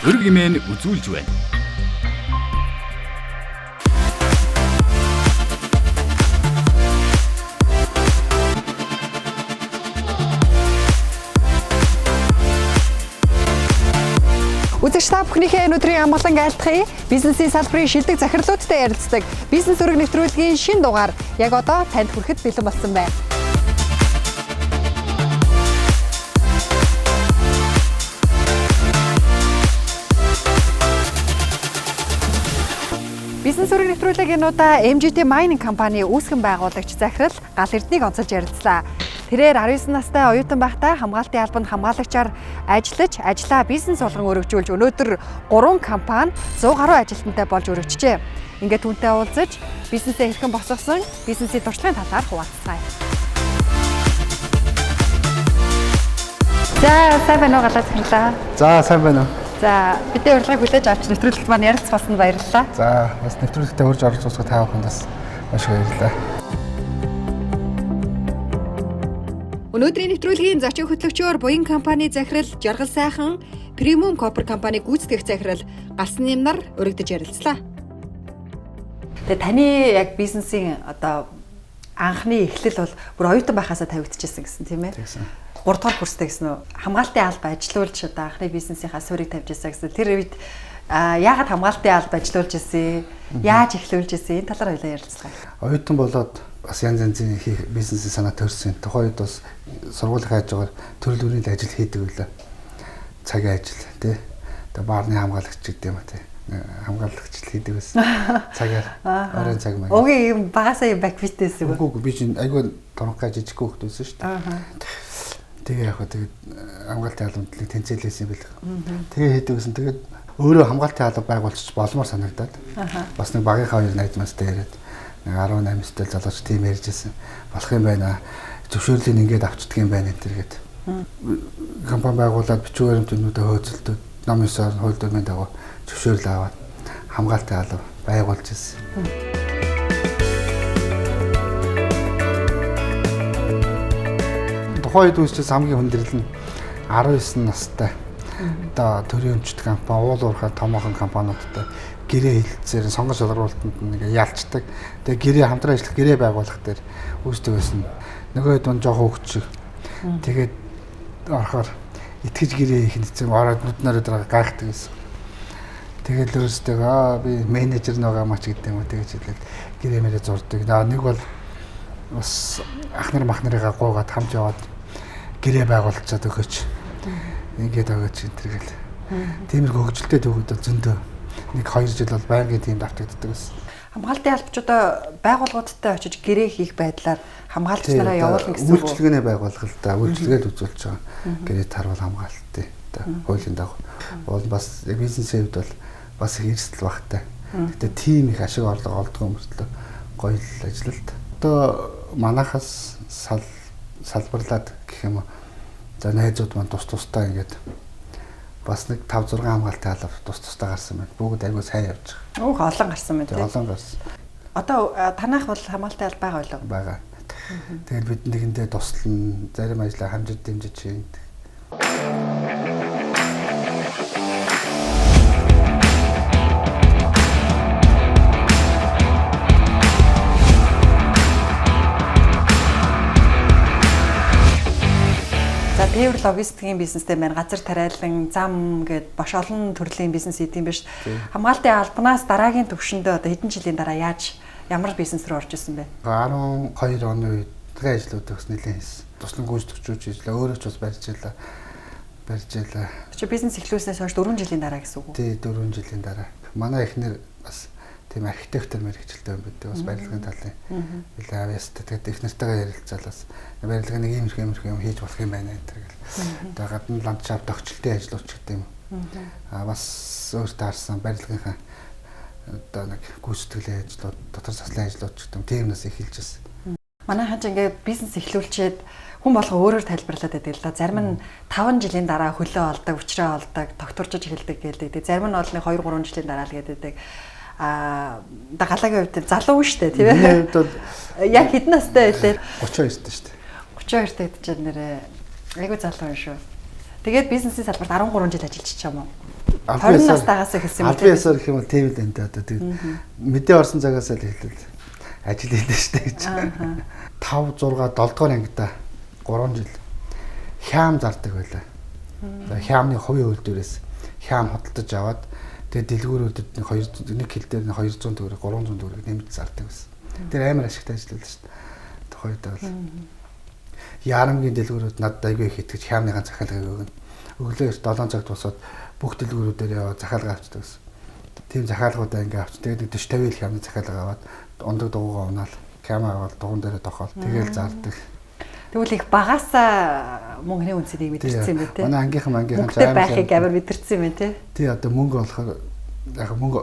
Өрг имэн үзүүлж байна. Үзэгч та бүхнийхээ өнөөдрийн амгалан айлтгая. Бизнесийн салбарын шилдэг захирлуудтай ярилцдаг бизнес өрг нэвтрүүлгийн шинэ дугаар яг одоо танд хүрэхэд бэлэн болсон байна. Бизнес өрг нэвтрүүлэг энэ удаа MGT Mining компани үүсгэн байгуулагч захирал Гал Эрднийг онцолж ярилцлаа. Тэрээр 19 настай оюутан байхдаа хамгаалтын албанд хамгаалагчаар ажиллаж, ажлаа бизнес болгон өргөжүүлж өнөөдөр 3 компани 100 гаруй ажилтнтай болж өргөжжээ. Ингээд түүнтэй уулзаж бизнесээ хэрхэн босгосон, бизнесийн туршлагын талаар хуваалцгаая. За, сайн байна уу Галаа захирлаа. За сайн байна уу? За, бидний урилгыг хүлээж авч нэвтрүүлэгт маань ярилцах болсонд баярлалаа. За бас нэвтрүүлэгтээ хурж орж дуусгах та бүхэнд бас маш их баярлалаа. Өнөөдрийн нэвтрүүлгийн зочин хөтлөгчөөр Буян компани захирал Жаргал Сайхан, Premium Copper компани гүйцэтгэх захирал Галсан Нямнар өргөдөж ярилцлаа. Тэгээ таны яг бизнесийн одоо анхны эхлэл бол бүр оюутан байхаасаа тавигдчихсан гэсэн тийм ээ. Тэгсэн. 3 дугаар курстэй гэсэн үү? Хамгаалтын алба ажилуулж одоо анхны бизнесийнхаа суурийг тавьж ирсэн гэсэн. Тэр үед яагаад хамгаалтын алба ажилуулж ирсэн? Яаж эхлүүлж ирсэн? Энэ талаар хоёлаа ярилцлаа. Оюутан болоод бас янз янзын хийх бизнесийн санаа төрсөн. Тухайн үед бас сургуулийн хажуугаар төрөл бүрийн л ажил хийдэг байлаа. Цагийн ажил тий. Тэгээ баарны хамгаалагч гэдэг юм а тий. Хамгаалагч л хийдэг байсан. Цагаар оройн цаг маяг. Угийн юм багасаа юм баквитээс үү? Үгүй би чинь айгүй торонхой жижиг хүүхэд байсан шүү дээ. Аа. Тэгээ яг хөө тэгээд хамгаалтын албанд нэг тэнцээлээсэн юм бэл. Тэгээ хийдэг байсан. Тэгээд өөрөө хамгаалтын алба байгуулчих болмоор санагдаад. Бас нэг багийнхаа хоёр найз мастай яриад нэг 18 настай залууч тийм ярьж ирсэн. Болох юм байна. Зөвшөөрлийг ингээд авчдаг юм байна энэ төр гээд. Компани байгуулад бичиг баримтнуудаа хөөцөлдөд ном ёсоор хууль дүрмийн дагуу зөвшөөрөл аваад хамгаалтын алба байгуулж ирсэн. Тухайн үед үүсчихсэн хамгийн хүндрэл нь 19 настай одоо төрийн өмчт компани, уул уурхай томоохон компаниудтай гэрээ хэлцээр сонгон шалгаруултанд нэг ялцдаг. Тэгээ гэрээ хамтран ажиллах гэрээ байгуулах дээр үүсдэг байсан. Нөгөө хэд нь жоохон хөвгч шиг. Тэгээд орохоор итгэж гэрээ хийх нь хэцүү ороод нүд нараа гайхдаг байсан. Тэгэл өөрсдөө аа би менежер байгаа мач гэдэг юм уу тэгэж хэлээд гэрээ мэрээ зурдаг. Аа нэг бол бас ах нар мах нарыгаа гуугаад хамж яваад гэрээ байгуулчаад өгөөч. Ингээд өгөөч энэ төр гэл. Тиймэрхүү хөгжилтэй төвүүд бол зөндөө. Нэг 2 жил бол байнгын тийм давтагддаг байсан. Хамгаалтын албач одоо байгууллагуудтай очиж гэрээ хийх байдлаар хамгаалагч нараа явуулна гэсэн үг үү? Үйлчилгээний байгууллага л да, үйлчилгээ л үзүүлж байгаа. Гэрээ тарвал хамгаалтыг одоо хуулийн дагуу. Уул бас бизнесийн хувьд бол бас их эрсдэл багтай. Гэтэ тийм их ашиг орлого олдгоо мөртлөө гоё л ажиллалт. Одоо манахаас сал салбарлаад гэх юм уу. За найзууд маань тус тустай ингээд бас нэг 5 6 хамгаалтын алба тус тустай гарсан байна. Бүгд айгүй сайн явж байгаа. Өөх олон гарсан байна Тэгээ тийм. олон гарсан Одоо танайх бол хамгаалтын алба байгаа болов. байгаа. Тэгэл бид нэгэндээ туслана, зарим ажлаа хамжид дэмжиж чинь. За тээвэр логистикийн бизнестэй маань газар тариалан, зам гэд баш олон төрлийн бизнес хийдэг юм биш. Хамгаалтын албанаас дараагийн төвшөндөө одоо хэдэн жилийн дараа яаж ямар бизнес рүү орж исэн бэ? 12 оны үед цагийн ажлууд бас нэлээд хийсэн. Туслан гүйцэтгэгчүүд хийлээ, өөрөө ч бас барьж ийлээ. Барьж ийлээ. Чи бизнес эхлүүлснээс хойш 4 жилийн дараа гэсэн үг үү? Тий 4 жилийн дараа. Манай эхнэр бас тийм архитектор мэрэгчлээ юм бид бас барилгын талын. Нэлээд авьяастай. Тэгээд эхнэртэйгээ ярилцаал бас барилгын нэг иймэрхүү иймэрхүү юм хийж болох юм байна энэ төр гэл. Одоо гадна ландшафт огчлтын ажлууч гэдэг юм. Аа бас өөртөө харсан барилгынхаа одоо нэг гүйцэтгэлийн ажлууд, дотор заслын ажлууд ч гэдэг юм тийм нас эхэлж байсан. Манай хан ч ингээд бизнес эхлүүлчихэд хүн болго өөрөөр тайлбарлаад байдаг л да. Зарим нь 5 жилийн дараа хөлөө олдог, өчрөө олдог, тогтворчж эхэлдэг гэдэг. Зарим нь бол нэг 2 3 жилийн дараа л гэдэг. Аа да галагийн хувьд залуу шүү дээ тийм Миний ээ. хувьд бол Яг хэдэн настай байлээ? 32 таа шүү дээ. 32 таа гэдэг чинь нэрээ айгүй залуу юм шүү. Тэгээд бизнесийн салбарт 13 жил ажиллаж чам уу? 20 настайгаас эхэлсэн юм. Албан ёсоор гэх юм бол тийм л энэ одоо тэгээд мэдээ орсон цагаас л эхлэв. Ажил хийлээ штэ гэж. 5 6 7 дугаар ангида 3 жил хяам зардаг байлаа. За хяамны хувийн үйлдвэрээс хяам худалдаж аваад тэгээд дэлгүүрүүдэд нэг 2 нэг хил дээр нь 200 төгрөг 300 төгрөг нэмж зардаг байсан. Тэр амар ашигтай ажил байлаа штэ. Тухайд бол ярамгийн дэлгүүрүүд надад айгүй их итгэж хяамныхаа захиалгыг өгнө. Өглөө 7 цагт босоод бүх дэлгүүрүүдээр яваад захиалга авчдаг гэсэн. Тийм захиалгуудаа ингээ авч тэгээд 40 50 хяамны захиалга аваад ундаг дугуйгаа унаал хяамаа аваад дугуйн дээрээ тохоол тэгэл зардаг. Тэгвэл их багасаа мөнгөний үнцнийг мэдэрсэн юм бэ те. Манай ангийнхан мөнгөтэй байхыг амар мэдэрсэн юм байна те. Тий одоо мөнгө болохоор яг мөнгө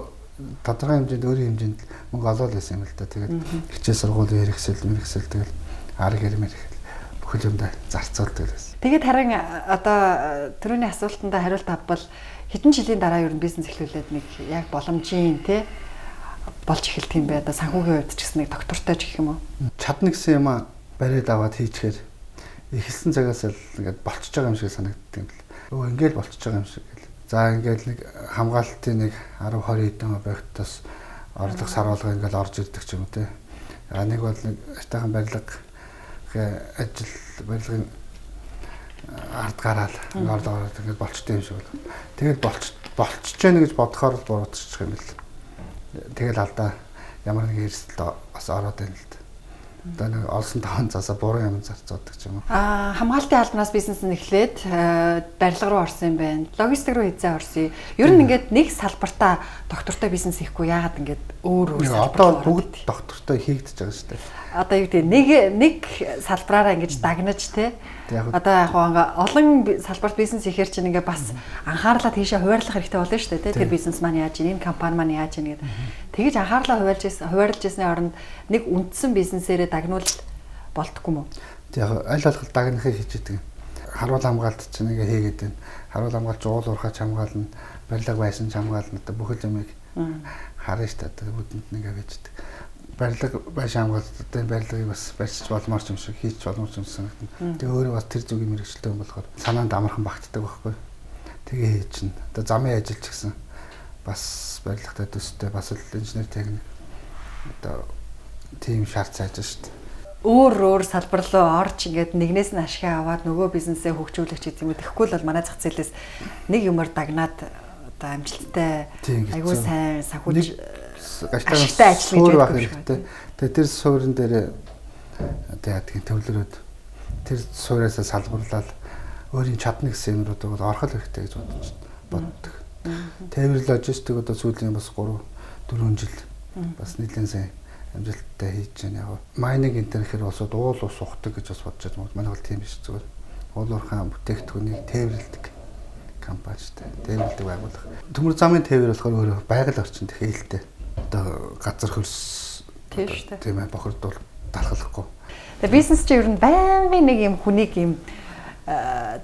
тодорхой хэмжээнд өөрийн хэмжээнд мөнгө олоод байсан юм л да. Тэгээд хичээл сургуулийн хэрэгсэл мэрэгсэл тэгэл арга хэрмэр бүхэл юмдаа зарцуулдаг байсан. Тэгээд харин одоо түрүүний асуултандаа хариулт авбал хэдэн жилийн дараа ер нь бизнес эхлүүлээд нэг яг боломжийн те болж эхэлдэг юм бэ? Одоо санхүүгийн хувьд ч гэсэн нэг доктортой ч гэх юм уу? Чадна гэсэн юм а бариад аваад хийчихээр эхэлсэн цагаас л ингээд болчихж байгаа юм шиг санагддаг юм л. Өө ингээл болчихж байгаа юм шиг гэл. За ингээл нэг хамгаалтын нэг 10 20 хэдэн объектоос орлого саруулга ингээл орж ирдэг ч юм уу те. А нэг бол нэг аштайхан барилга ажил барилгын ард гараал орлого ороод ингээд болчтой юм шиг бол. Тэгэл болчихж гэнэ гэж бодохоор л буруутчих юм л. Тэгэл алдаа ямар нэг эрсдэл бас ороод байна л да. Одоо нэг олсон таван засаа буруу юм зарцуулдаг ч юм уу. Аа хамгаалтын албанаас бизнес нь эхлээд барилга руу орсон юм байна. Логистик руу хэзээ орсон. Ер нь ингээд нэг салбартаа доктортой бизнес хийхгүй яагаад ингээд өөр өөр салбар одоо бүгд доктортой хийгдэж байгаа шүү дээ. Одоо юу гэдэг нэг салбараараа ингэж дагнаж те. Одоо яг олон салбарт бизнес хийхээр чинь ингээд бас анхаарлаа тийшээ хуваарлах хэрэгтэй болно шүү дээ те. Тэр бизнес маань яаж ийн, энэ компани маань яаж ийн гэдэг. Тэгэж анхаарлаа хуваарлаж ирсний оронд нэг үндсэн бизнесээрээ дагнуул болтгүй юм уу? Яг аль болох дагнахыг хийж идэг. Харуул хамгаалт чинь ингээ хийгээд байна. Харуул хамгаалт уул уурхаач хамгаална, барилга байсан ч хамгаална. Одоо бүхэл юмыг харна шүү дээ. Бүдэнд нь ингээ хийж идэг. Барилга байшин хамгаалт одоо энэ барилгыг бас барьчих болмоор ч юм шиг хийж болмоор ч юм шиг санагдана. Тэгээ өөрөө бас тэр зүгийн мэрэгчлээ юм болохоор санаанд амархан багтдаг байхгүй. Тэгээ хийж чинь. Одоо замын ажил ч гэсэн бас барилгатай төстэй бас л инженер техник одоо тийм шаард сайж шүү дээ. Өөр өөр салбар руу орж ингээд нэгнээс нь ашиг аваад нөгөө бизнесээ хөгжүүлэх ч гэдэг юм. Тэгэхгүй л бол манай зах зээлээс нэг юмар дагнаад одоо амжилттай айгүй сайн санхүүж ашигтай ажиллах гэж байх хэрэгтэй. Тэгээ тэр суурин дээр одоо яадгийн төвлөрөөд тэр сууриасаа салбарлаад өөрийн чадна гэсэн юмрууд бол орох хэрэгтэй гэж боддог. Тээвэр логистик одоо сүүлийн бас 3 4 жил бас нэлээд сайн амжилттай хийж байна. Яг майнинг энэ төр улсууд уул ус ухдаг гэж бас бодож байна. Манай бол тийм биш зүгээр. Уул уурхайн бүтээгдэхүүнийг тээвэрлэдэг компани шүү дээ. Тээвэрлэдэг байгууллага. Төмөр замын тээвэр болохоор өөрөө байгаль орчинд их ээлтэй. Одоо газар хөрс тийм шүү дээ. Тийм бохирдуул талхалахгүй. Тэгээ бизнес чинь ер нь байнгын нэг юм хүнийг юм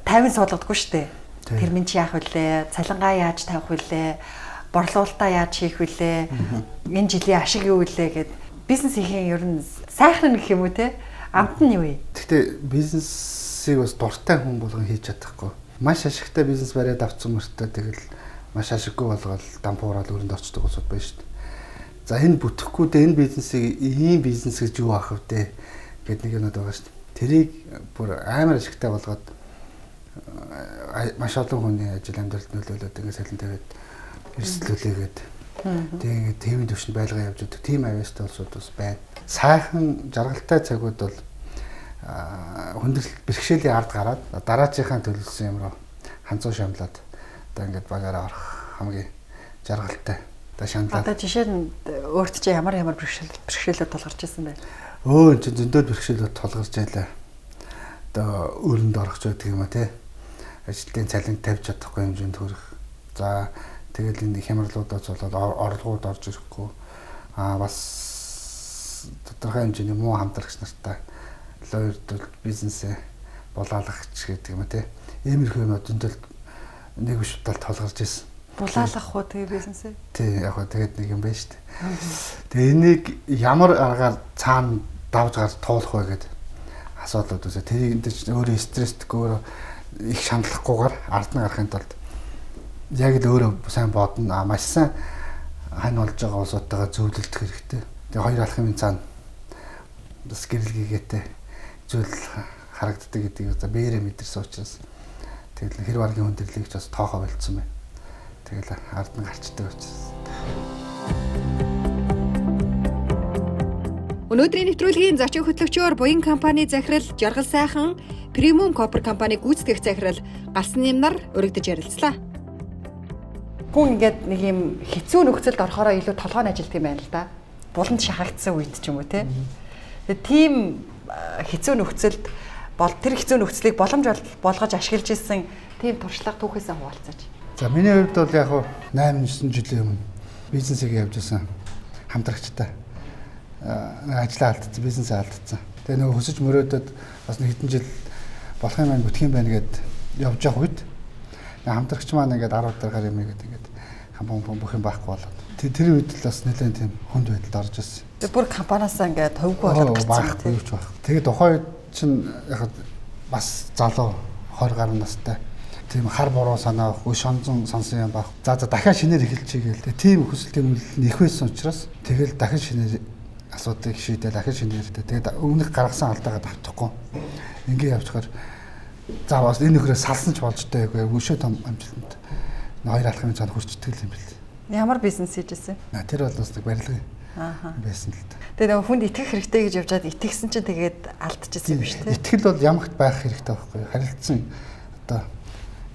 тайван суулгадаггүй шүү дээ. Тэр минь чи яах вүлээ? Цалингаа яаж тавих вүлээ? Борлуулалтаа яаж хийх вүлээ? Энэ жилийн ашиг юу вүлээ гэд бизнес хийхин ер нь сайхан гэх юм уу те? Амт нь юу вэ? Гэхдээ бизнесийг бас дуртай хүн болгон хийж чадахгүй. Маш ашигтай бизнес бариад авцсан мөртөө тэгэл маш ашиггүй болгоод дампуураад өрөнд очдог улсууд байна шүү дээ. За энэ бүтэхгүй дээ энэ бизнесийг ийм бизнес гэж юу аах вэ гэд нэг юмуд байгаа шүү дээ. Тэрийг бүр амар ашигтай болгоод маш олон хүний ажил амьдралд нөлөөлөд ингээд салин тавиад эрсдлүүлээгээд тэгээ ингээд тээврийн түвшинд байлгаа явж байдаг тийм авьяастай улсууд бас байна. Сайхан жаргалтай цагууд бол хүндрэл бэрхшээлийн ард гараад дараачийнхаа төлөвлөсөн юм руу ханцуу шамлаад одоо ингээд багаараа орох хамгийн жаргалтай. Одоо шаналал. Одоо жишээ нь өөрт чинь ямар ямар бэрхшээлүүд тулгарч ирсэн бэ? Өө энэ чинь зөндөө бэрхшээлүүд тулгарч байлаа. Одоо өрөнд орох ч байдаг юм а тий. Ажилтны цалин тавьж чадахгүй хэмжээнд хүрэх. За тэгэл энэ хямралуудаас болоод орлогууд орж ирэхгүй. Аа бас тодорхой хэмжээний муу хамтрагч нартай лойрдол бизнесээ булаалагч гэдэг юм а тий. Иймэрхүү юмуд зөндөл нэг биш удаа тулгарч ирсэн. Булаалгах уу тэгээ бизнесээ? Тий, яг хөө тэгээд нэг юм байна шүү дээ. Тэгээ энийг ямар аргаар цаана давж гарч туулах вэ гэдэг асуудлууд үүсэ. Тэрийг энэ ч өөрөө стресстгүй өөрөө их шаналлахгүйгээр ард нь гарахын тулд Яг л өөрөө сайн бодно. Маш сайн хань болж байгаа улсуудтайгаа зөвлөлдөх хэрэгтэй. Тэгээ хоёр алхмын цаана бас гэрэл гээгээтэй зүйл харагддаг гэдгийг одоо бээрээ мэдэрсэн учраас тэгэл хэр баргийн хүндрэлийг ч бас тоохоо болцсон байна. Тэгэл ард нь гарчдаг учраас. Өнөөдрийн нэвтрүүлгийн зочин хөтлөгчөөр Буян компани захирал Жаргал Сайхан, Premium Copper компани гүйцэтгэх захирал Галсан Нямнар өргөдөж ярилцлаа. Хүн ингээд нэг юм хэцүү нөхцөлд орохороо илүү толгойн ажилт юм байна л да. Буланд шахагдсан үед ч юм уу те. Тэгээ тийм хэцүү нөхцөлд бол тэр хэцүү нөхцөлийг боломж болгож ашиглаж исэн тийм туршлага түүхээсээ хуваалцаач. За миний хувьд бол яг 8-9 жилийн өмнө бизнесийг явж исэн хамтрагчтай ажлаа алдсан, бизнесээ алдсан. Тэгээ нөгөө хөсөж мөрөөдөд бас нэг хэдэн жил болох юм байна, бүтэх юм байна гэд явж явах үед хамтрагч маань ингээд 10 удаагаар юм ингээд ингээд компани бүх юм байхгүй болоод. Тэр үед л бас нэлээд тийм хүнд байдалд орж ирсэн. Тэр бүр компаниасаа ингээд товгүй болоод гарсан тийм юу ч байх. Тэгээ тухайн үед чинь яг бас залуу 20 гаруй настай тийм хар буруу санаа байхгүй, шонзон сонсон юм байх. За дахиад шинээр эхэлчихье гээл. Тийм хүсэл тэмүүлэл нь их байсан учраас тэгэл дахин шинээр асуудыг шийдэл дахин шинээр. Тэгээд өмнөх гаргасан алдаагаа давтахгүй. Ингээ явчихаар за бас энэ нөхрөө салсан ч болж таа үгүй өшөө том амжилтанд хоёр алхмын цаана хүрчдэг юм бэл. Ямар бизнес хийж ирсэн? Тэр бол бас нэг барилгын байсан л та. Тэгээ нөгөө хүнд итгэх хэрэгтэй гэж явжаад итгэсэн чинь тэгээд алдчихсан юм биш үү? Итгэл бол ямагт байх хэрэгтэй байхгүй юу? Харилцсан одоо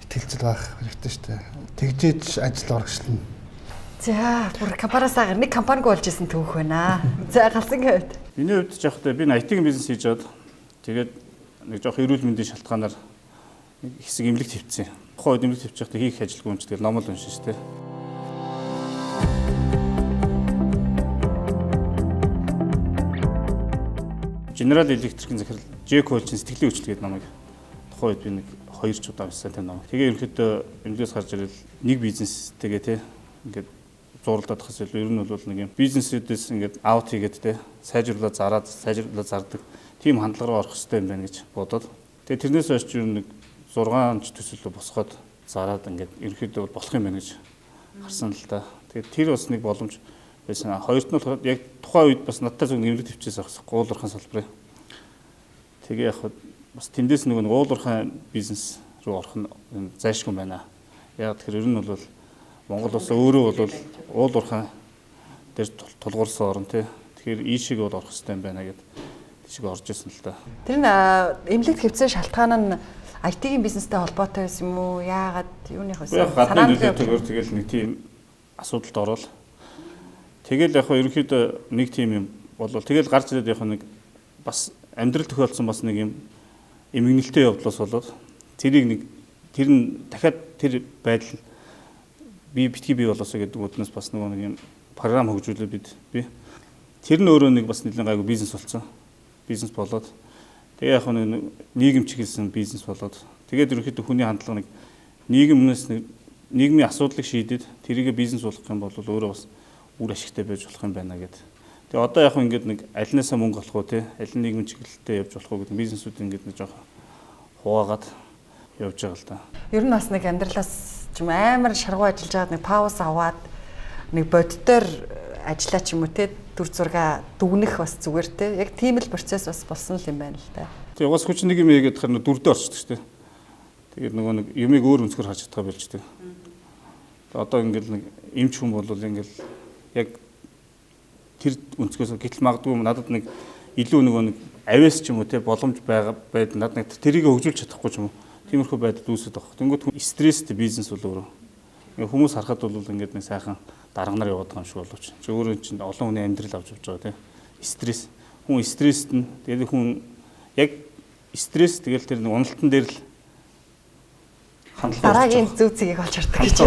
итгэлцэл байх хэрэгтэй шүү дээ. Тэгжээж ажил урагшлна. За бүр компаниасаа нэг компанигүй болж исэн түүх байна. За Галсан гэвд. Миний хувьд ч яг тэ би IT-ийн бизнес хийж аваад тэгээд нэг жоох эрүүл мэндийн шалтгаанаар нэг хэсэг эмнэлэг твцсэн. Тухайн үед эмнэлэг твчих байхдаа хийх ажилгүй юм чи тэгэл ном л уншин шүү дээ. General Electric-ийн захирал J. Cole-ийн сэтгэлийн хүчил гэдэг номыг тухайн үед би нэг 2 ч удаа уншсан тийм ном. Тэгээ ерөнхийдөө эмнэлгээс гарч ирэл нэг бизнестэйгээ те ингээд зурлаад хас илүү ер нь бол нэг юм бизнесүүдээс ингээд аут хийгээд те сайжруулаад зараад сайжруулаад зардаг тийм хандлага руу орох хэрэгтэй юм байна гэж бодоод тэгээ тэрнээс хойш ер нь нэг 6 ч төсөл босгоод зараад ингээд ерөнхийдөө болох юм байна гэж харсан л да. Тэгээд тэр бас нэг боломж байсан. Хоёрт нь болохоор яг тухайн үед бас надтай зөв нэмрэг төвчээс авах гуулуурхайн салбарын. Тэгээ яг бас тэндээс нөгөө гуулуурхайн бизнес руу орох нь зайлшгүй байна. Яг тэгэхээр ер нь бол Монгол улс өөрөө бол уул уурхай дээр тулгуурсан орн тий. Тэгэхээр ийшээ бол орох хэрэгтэй юм байна гэд тийшээ орж исэн л да. Тэр нь эмнэлэгт хэвцэн шалтгаан нь IT-ийн бизнестэй холбоотой байсан юм уу? Яагаад юуных вэ? Гадны нөлөөтэйгээр тэгэл нэг тийм асуудалд орвол тэгэл яг ерөнхийдөө нэг тийм юм болвол тэгэл гарч ирээд яг нэг бас амьдрал тохиолдсон бас нэг юм эмгэнэлтэй явдлаас болоод тэрийг нэг тэр нь дахиад тэр байдал би битгий бий болоосоо гэдэг үднэс бас нөгөө нэг юм програм хөгжүүлээ би тэр нь өөрөө нэг бас нэлээд гайгүй бизнес болсон. Бизнес болоод тэгээ яг нэг нийгэм чиглэсэн бизнес болоод тэгээд ерөнхийдөө хүний хандлага нэг нийгэмнээс нэг нийгмийн асуудлыг шийдээд тэрийгэ бизнес болгох юм бол өөрөө бас үр ашигтай байж болох юм байна гэд. Тэгээ одоо яг ингээд нэг алинаасаа мөнгө олох уу те аль нийгмийн чиглэлтэй явж болох уу гэдэг бизнесүүд ингээд нэг жоохон хуваагаад явж байгаа л да. Ер нь бас нэг амьдралаас ч юм амар шаргуу ажиллаж байгаад нэг пауз аваад нэг боддоор ажиллаа ч юм уу те дүр зурга дүгнэх бас зүгээр те. Яг тийм л процесс бас болсон л юм байна л да. Тэгээ угаас хүч нэг юм хийгээд хахаар дүрдээ орчдөг шүү дээ. Тэгээд нөгөө нэг юмыг өөр өнцгөр харж чадгаа болждаг. Одоо ингээд нэг эмч хүн бол ингээд яг тэр өнцгөөс гэтэл магадгүй надад нэг илүү нөгөө нэг авиас ч юм уу те боломж байгаа байд над нэг тэрийг хөгжүүлж чадахгүй ч юм уу. Тиймэрхүү байдал үүсээд байгаа. Тэнгүүд стресстэй бизнес бол өөрөө. Ингээ хүмүүс харахад бол ингээд нэг сайхан дарганаар яваад байгаа юм шиг боловч чи өөрөө чинь олон хүний амьдрал авч явж байгаа тийм. Стресс. Хүн стресст нь тэгээд хүн яг стресс тэгэл тэр нэг уналтан дээр л хандлага дараагийн зөв зэгийг олж хардаг гэж.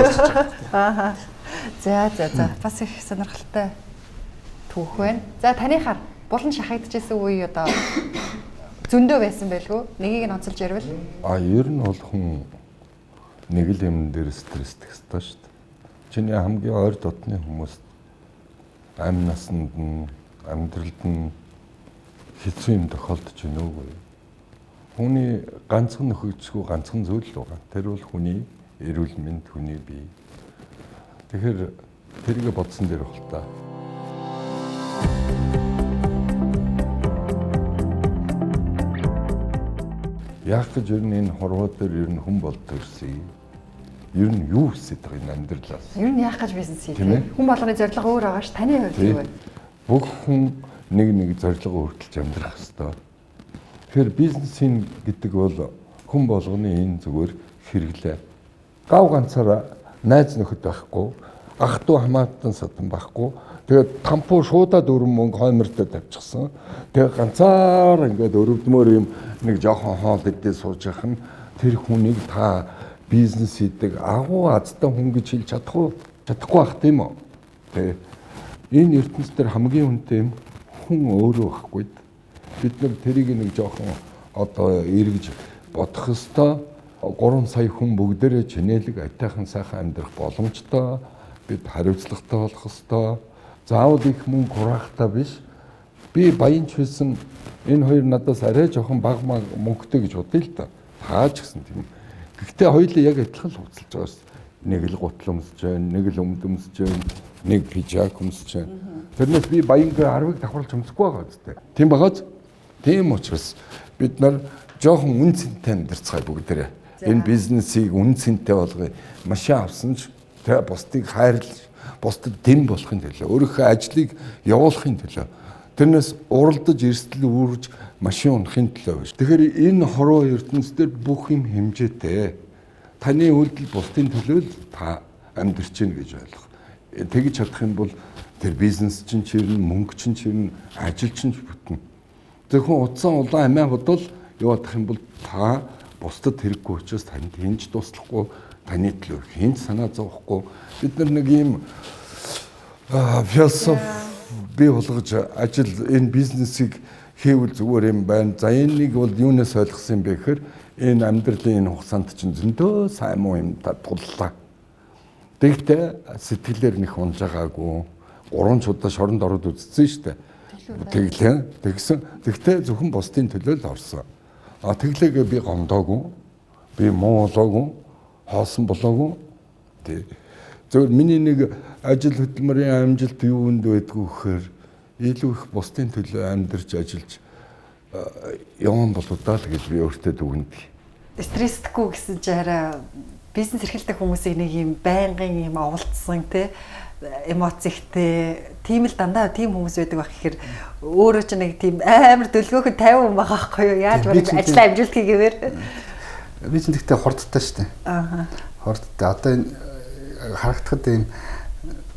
Аа. За за за. Бас их сонирхолтой түүх байна. За таныхаар булан шахагдчихсан үе одоо зөндөө байсан байлгүй. Нэгийг нь онцолж ярил. А ер нь бол хүн нэг л юм дээр стресстэх ёстой шүү дээ. Чиний хамгийн ойр дотны хүмүүс амь насанд нь амьдралд нь хэцүү юм тохиолдож байна уугүй. Хүний ганцхан нөхөгдсгүй ганцхан зүйл л байгаа. Тэр бол хүний Эрүүл мэнд хүний бие. Тэгэхээр тэрийг бодсон дээр хол та. Яг гэж ер нь энэ хорвоо дээр ер нь хүн бол төрсөн. Ер нь юу хүсэж байгаа энэ амьдралаас? Ер нь яах гэж бизнес хийх вэ? Хүн болгоны зорилго өөр байгаа ш. Таны хувьд юу вэ? Бүх хүн нэг нэг зорилгоо хүртэлж амьдрах ёстой. Тэгэхээр бизнесийн гэдэг бол хүн болгоны энэ зүгээр хэрэглээ. Гав ганцаараа найз нөхөд байхгүй, ах トゥ хамаатан садан байхгүй. Тэгээд тампуу шуудаа дөрвөн мөнгө хоймортой тавьчихсан. Тэгээд ганцаар ингээд өрөвдмөр юм нэг жоохон хоол идээ сууж явах нь тэр хүнийг та бизнес хийдэг агуу азтай хүн гэж хэлж чадах уу? Чадахгүй байх тийм үү? Тэ. Энэ ертөнцийн хамгийн үнэтэй юм хүн өөрөө байхгүй. Бид нар тэрийг нэг жоохон одоо эргэж бодох ёстой. 3 сая хүн бүгдээрээ чинээлэг айтайхан сайхан амьдрах боломжтой. Бид хариуцлагатай болох ёстой. Заавал их мөнгө хураахтаа биш. Би баянч байсан энэ хоёр надаас арай жоохон бага мөнгөтэй гэж бодъё л та. Таа ч гэсэн тийм. Гэхдээ хоёулаа яг адилхан л хувцалж байгаа шүү. Нэг л гутал өмсөж байна, нэг л өмд өмсөж байна, нэг пижак өмсөж байна. Тэрнээс би баянгийн 10-ыг давхарлаж өмсөхгүй байгаа үстэй. Тийм байгааз. Тийм учраас бид нар жоохон үн цэнтэй амьдарцгаая бүгдээрээ. Энэ бизнесийг үн цэнтэй болгоё. Машин авсан ч тэ бусдыг хайрлаж, бусдад дэм болохын төлөө, өөрийнхөө ажлыг явуулахын төлөө. Тэрнээс уралдаж эрсдэл үүрж машин унахын төлөө биш. Тэгэхээр энэ хорвоо ертөнцийн бүх юм хэмжээтэй. Таны үйлдэл бусдын төлөө л та амьдарч гин гэж ойлгох. Тэгж чадах юм бол тэр бизнес чинь чирнэ, мөнгө чинь чирнэ, ажил чинь бүтнэ. Зөвхөн утсан улаан амиа бодвол яваадах юм бол та бусдад хэрэггүй учраас танд хинж туслахгүй, таны төлөө хинж санаа зовхгүй. Бид нар нэг ийм философи бий болгож ажил энэ бизнесийг хийвэл зүгээр юм байна. За энэнийг бол юунаас ойлгосон юм бэ гэхээр энэ амьдралын энэ хугацаанд чинь зөндөө сайн муу юм туллаа. Тэгтээ сэтгэлээр нэх унж байгаагүй. 3 ч удаа шоронд ороод үзсэн шүү дээ. Тэглээ. Тэгсэн. Тэгтээ зөвхөн бусдын төлөө л орсон. А тэглээгээ би гомдоогүй. Би муу болоогүй. Хоосон болоогүй. Тэг. Зөвхөн миний нэг ажил хөдөлмөрийн амжилт юунд байдгүй гэхээр илүү их бусдын төлөө амьдарч ажиллаж явсан болоо даа л гэж би өөртөө дүгнэдэг. Стресстгүй гэсэн чи арай бизнес эрхэлдэг хүмүүсийг нэг юм байнгын юм оволцсон те эмоц ихтэй тийм л дандаа тийм хүмүүс байдаг байх гэхээр өөрөө ч нэг тийм амар дөлгөөхөн 50 хүн байгаа байхгүй юу? Яаж бараг ажлаа амжуулдгийг гэвэр. Би ч тэгтээ хурдтай шүү дээ. Аа. Хурдтай. Одоо энэ харагдахад ийм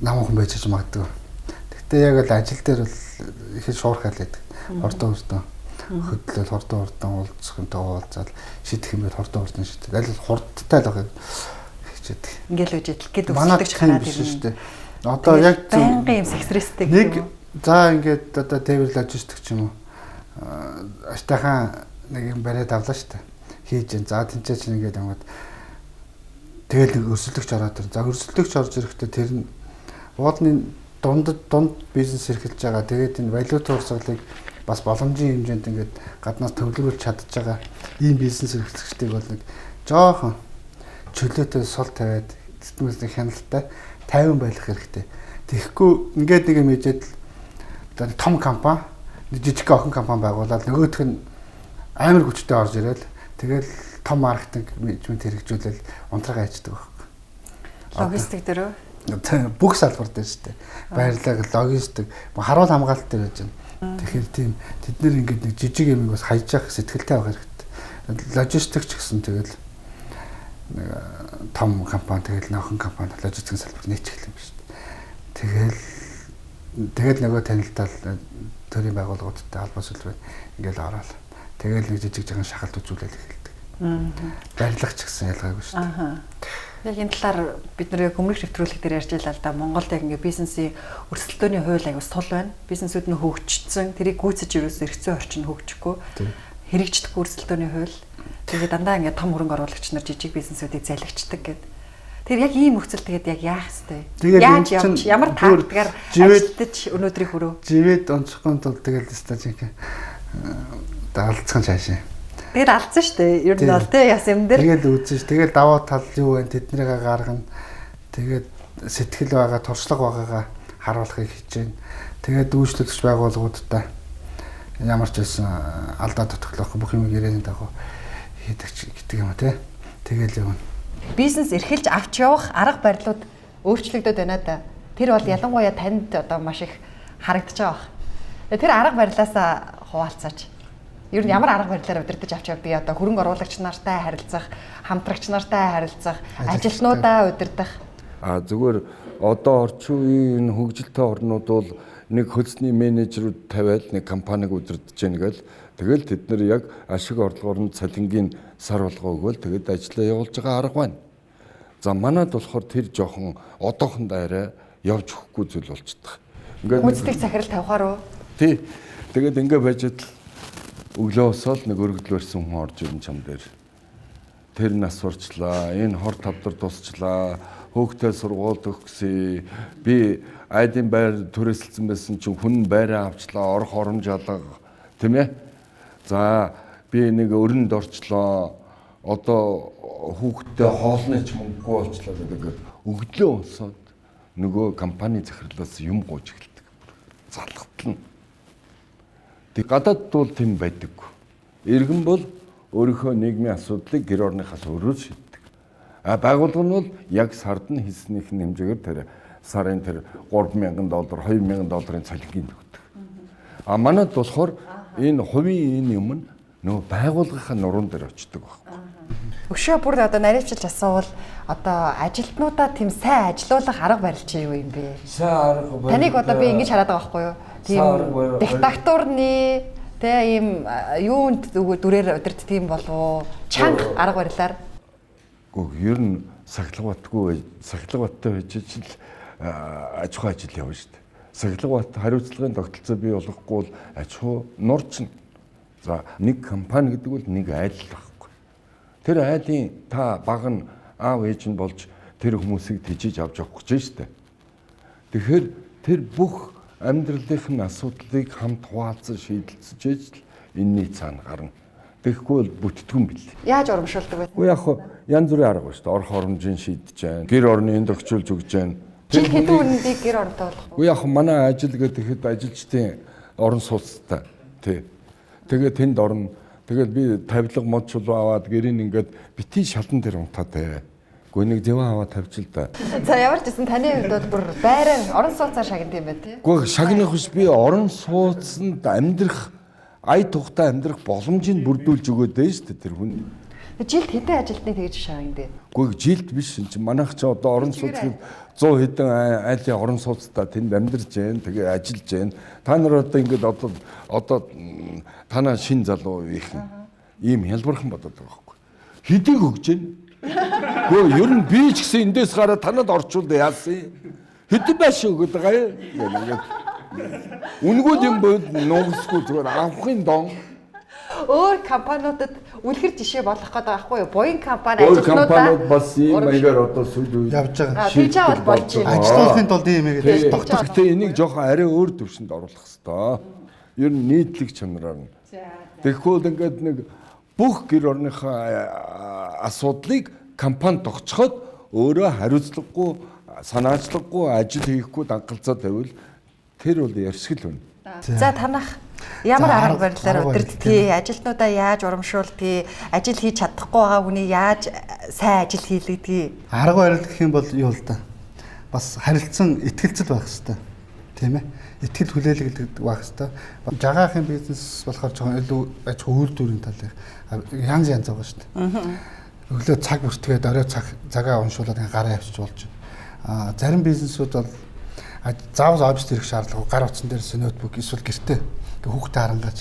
намхан байж ч магадгүй. Тэгтээ яг л ажил дээр бол их шуурхайл байдаг. Хурдан хөдлөл хурдан уулзах юмтай уулзаал шийдэх юм бол хурдан шийдэх. Аль хурдтай л байхыг хичээдэг. Ингээл үжил гэд өсөлтөж хараад ирнэ шүү дээ. Одоо яг байнгын юм стресстэй нэг за ингээд одоо тээвэр логистик ч юм уу аштайхан нэг юм бариад авлаа шүү дээ. Хийж जैन. За тэнцээ чинь ингээд ангууд тэгэл нэг өрсөлдөгч ороод ирнэ. За өрсөлдөгч орж ирэхдээ тэр нь уулны дунд бизнес эрхэлж байгаа. Тэгээд энэ валют урсгалыг бас боломжийн хэмжээнд ингээд гаднаас төвлөрүүлж чадж байгаа ийм бизнес эрхлэгчдийг бол нэг жоохон чөлөөтэй сул тавиад тэтгэмжтэй хяналтай тайван байх хэрэгтэй. Тэгэхгүй ингээд нэг юм ээжээд л одоо том компани, жижиг охин компани байгуулаад нөгөөх нь амар хүчтэй орж ирэл тэгэл том маркетинг менежмент хэрэгжүүлэл унтрага хайчдаг байхгүй. Логистик дээр үү? Бүх салбар дээр шүү дээ. Байрлал, логистик, харуул хамгаалалт дээр байж байна. Тэгэхээр тийм тэд нэр ингээд нэг жижиг юмыг бас хайж явах сэтгэлтэй байх хэрэгтэй. Логистик ч гэсэн тэгэл нэг том компани тэгэл нөхөн компани логистикийн салбар нийцэх юм шүү дээ. Тэгэл нөгөө танилтал төрийн байгууллагуудтай холбоо сүлбээ ингээл ороод тэгэл нэг жижиг жахан шахалт үзүүлэл эхэлдэг. Барилгач гэсэн ялгаагүй шүү дээ. Яг энэ талаар бид нэр яг өмнөх нэвтрүүлэг дээр ярьж байлаа л да. Монголд яг ингээ бизнесийн өрсөлдөөний хууль аягүй сул байна. Бизнесүүд нь хөгжчихсөн. Тэрийг гүйцэж ерөөсөө эрх зүйн орчин хөгжихгүй. Хэрэгждэггүй өрсөлдөөний хууль. Тэгээд дандаа ингээ том хөрөнгө оруулагч нар жижиг бизнесүүдийг залгичдаг гэдэг. Тэр яг ийм нөхцөл тэгээд яг яах ёстой вэ? Яаж явж, ямар тактикаар ажиллаж өнөөдрийг хүрөө? Живэд онцохгүй тул тэгэл өстой жинхэнэ даалцхан цаашаа. Тэгэл алдсан шүү дээ. Ер нь бол тий яс юм дээр. Тэгэл үзэн ш. Тэгэл даваа тал юу вэ? Тэднийгээ гаргана. Тэгээд сэтгэл байгаа, туршлага байгаагаа харуулахыг хичээнэ. Тэгээд үйлчлүүлэгч байгууллагуудтай ямар ч байсан алдаа дутагдлахгүй бүх юм гэрээний дагуу хийдэг гэдэг юм а тий. Тэгэл юм. Бизнес эрхэлж авч явах арга барилууд өөрчлөгдөд байна да. Тэр бол ялангуяа танд одоо маш их харагдаж байгаа бах. Тэр арга барилаасаа хуваалцаач. Ер нь ямар арга барилаар удирдах авч явдгийг одоо хөрөнгө оруулагч нартай харилцах, хамтрагч нартай харилцах, ажилтнуудаа удирдах. А зүгээр одоо орчин үеийн хөгжилтэй орнууд бол нэг хөлсний менежерүүд тавиал нэг компаниг удирдах гэнэ гэл тэгэл тэд нар яг ашиг орлогоор нь цалингийн сар болгоо өгөөл тэгэд ажиллаа явуулж байгаа арга байна. За манад болохоор тэр жоохон одоохондоо арай явж өгөхгүй зүйл болчихдог. Ингээд гүйцэтгэх захирал тавихаар уу? Тий. Тэгээд ингээ байж л өглөө босоод нэг өргөдөл барьсан хүн орж ирэн чам дээр. Тэр нас урчлаа, энэ хор тавдар тусчлаа, хөөхтэй сургуульд өгсөн. Би айдын байр түрээсэлсэн байсан чинь хүн байраа авчлаа, орох оромж алга, тийм ээ? За би нэг өрөнд орчлоо. Одоо хүүхдтэй хоолны ч мөнгөгүй болчлоо гэдэг өглөө босоод нөгөө компани захирлаас юм гуйж эхэлдэг. Залхатлана. Тэг гадаад бол тийм байдаггүй. Иргэн бол өөрийнхөө нийгмийн асуудлыг гэр орныхаас өөрөө шийддэг. А байгууллага нь бол яг сард нь хийснийх нь хэмжээгээр тэр сарын тэр $3000, $2000 цалингийн өгдөг. А манад болохоор энэ хувийн энэ юм нь нөгөө байгууллагынхаа нуруунд дээр очдог байхгүй. Өшөө бүр одоо наривчилж асуувал одоо ажилтнуудаа тийм сайн ажилуулах арга барил чи юу юм бэ? Сайн арга барил. Таныг одоо би ингэж хараад байгаа байхгүй юу? Тийм диктатурны тэ ийм юунд дүрээр удирддаг юм болов уу? Чанга арга барилаар. Гүг ер нь сахилга батгүй сахилга баттай байж л аж ахуй ажил явна шүү дээ. Сахилга бат хариуцлагын тогтолцоо бий болохгүй бол аж ахуй нурчна. За нэг компани гэдэг бол нэг айл байхгүй. Тэр айлын та баг нь аав ээж нь болж тэр хүмүүсийг тэжиж авч явах гэж шүү дээ. Тэгэхээр тэр бүх амьдралынх нь асуудлыг хамт хуваалцан шийдэлцэж л энэний цаана гарна. Тэгэхгүй бол бүтдгүн бил. Яаж урамшуулдаг вэ? Үгүй яг янз бүрийн арга байна шүү дээ. Орох оромжийн шийдэж байна. Гэр орны энд өгчүүлж өгч байна. Жил хэдэн үнэндийг гэр оронтой болох вэ? Үгүй яг манай ажил гэхэд ажилчдын орон сууцтай. Тий. Тэгээ тэнд орно. Тэгэл би тавилга мод чулуу аваад гэрийн ингээд бити шалан дээр унтаад бай. Гүн нэг зэвэн аваад тавьчих л да. За ямар ч гэсэн таны хувьд бол бүр байраар орон сууцаар шагнад юм байна тий. Үгүй шагнах биш би орон сууцанд амьдрах ая тухтай амьдрах боломжийг бүрдүүлж өгөөд дээ шүү дээ тэр хүн. Жилд хэдэн ажилтныг тэгж шагнад вэ? Үгүй жилд биш энэ чинь манайх ч одоо орон сууц 100 хэдэн айлын орон сууцтай тэнд амьдарч जैन тэгээ ажиллаж जैन. Та нар одоо ингээд одоо танаа шин залуу их ийм хялбархан бодод байгаа байхгүй. Хэдийг өгч जैन? Үгүй ер нь би ч гэсэн эндээс гараад танад орчуулда яасан юм? Хэдэн байш өгöd байгаа юм? Ингээд үнэгүй юм бод нугасгүй зүгээр авахын дон. Өөр компаниудад үлгэр жишээ болох гэдэг байхгүй юу? Буян компани ажилтнуудаа компаниуд бас ийм маягаар одоо сүүл үед явж байгаа. Тэгж авал болж байна. Ажилтнуулахын тулд ийм хийгээд тогтох. Гэхдээ энийг жоохон арай өөр төвшөнд оруулах хэвээр. Ер нь нийтлэг чанараар нь. Тэгэхгүй бол ингээд нэг бүх гэр орныхоо асуудлыг компани тогтцоход өөрөө хариуцлагагүй, санаачлаггүй ажил хийхгүй дангалцаа тавил тэр бол ярьсгал байна. За танах ямар арга барилаар удирддгийг, ажилтнуудаа яаж урамшуулдгийг, ажил хийж чадахгүй байгаа хүний яаж сайн ажил хийлгэдгийг. Арга барил гэх юм бол юу л да. Бас харилцан итгэлцэл байх хэвээр. Тийм ээ. Итгэл хүлээлгэл байх хэвээр. Жагаахын бизнес болохоор жоохон илүү аж ахуй үйлдвэрийн талын янз янз байгаа шүү дээ. Өглөө цаг бүртгээд орой цагаа уншуулад ингээ гараа явчих болж байна. А зарим бизнесүүд бол заавал офис ирэх шаардлагагүй гар утсан дээрээс ноутбук эсвэл гэртээ хүүхдээ харангааж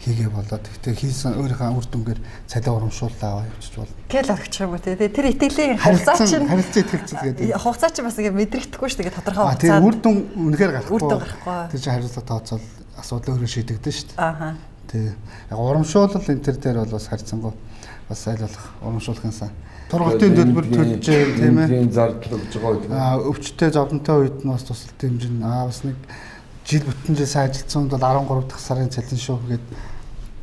хийгээ болоод гэхдээ хийсэн өөрийнхөө үр дүнгээр цалин урамшууллаа аваа явчих болно. Тэгэл орчих юм уу те. Тэр итгэлийн харилцаа чинь харилцан итгэлцэл гэдэг. Хугацаа чинь бас ингээ мэдрэгдэхгүй шүү дээ тодорхой хугацаа. Тэр үр дүн үнэхээр гарахгүй. Үр дүн гарахгүй. Тэр чинь хариуцлага тооцоол асуудал өөрөө шийдэгдэн шүү дээ. Ааха. Тий. Яг урамшуулал энэ төр дээр бол бас харьцангуй бас аль болох урамшуулахын сан. Тургалтын төлбөр төлж тийм ээ. Тийм зардал өгж байгаа. Өвчтэй зовлонтой үед нь бас тусалт хэмжин. Бас нэг жил бүтэн жил сайн ажилласан бол 13 дахь сарын цалин шүү гээд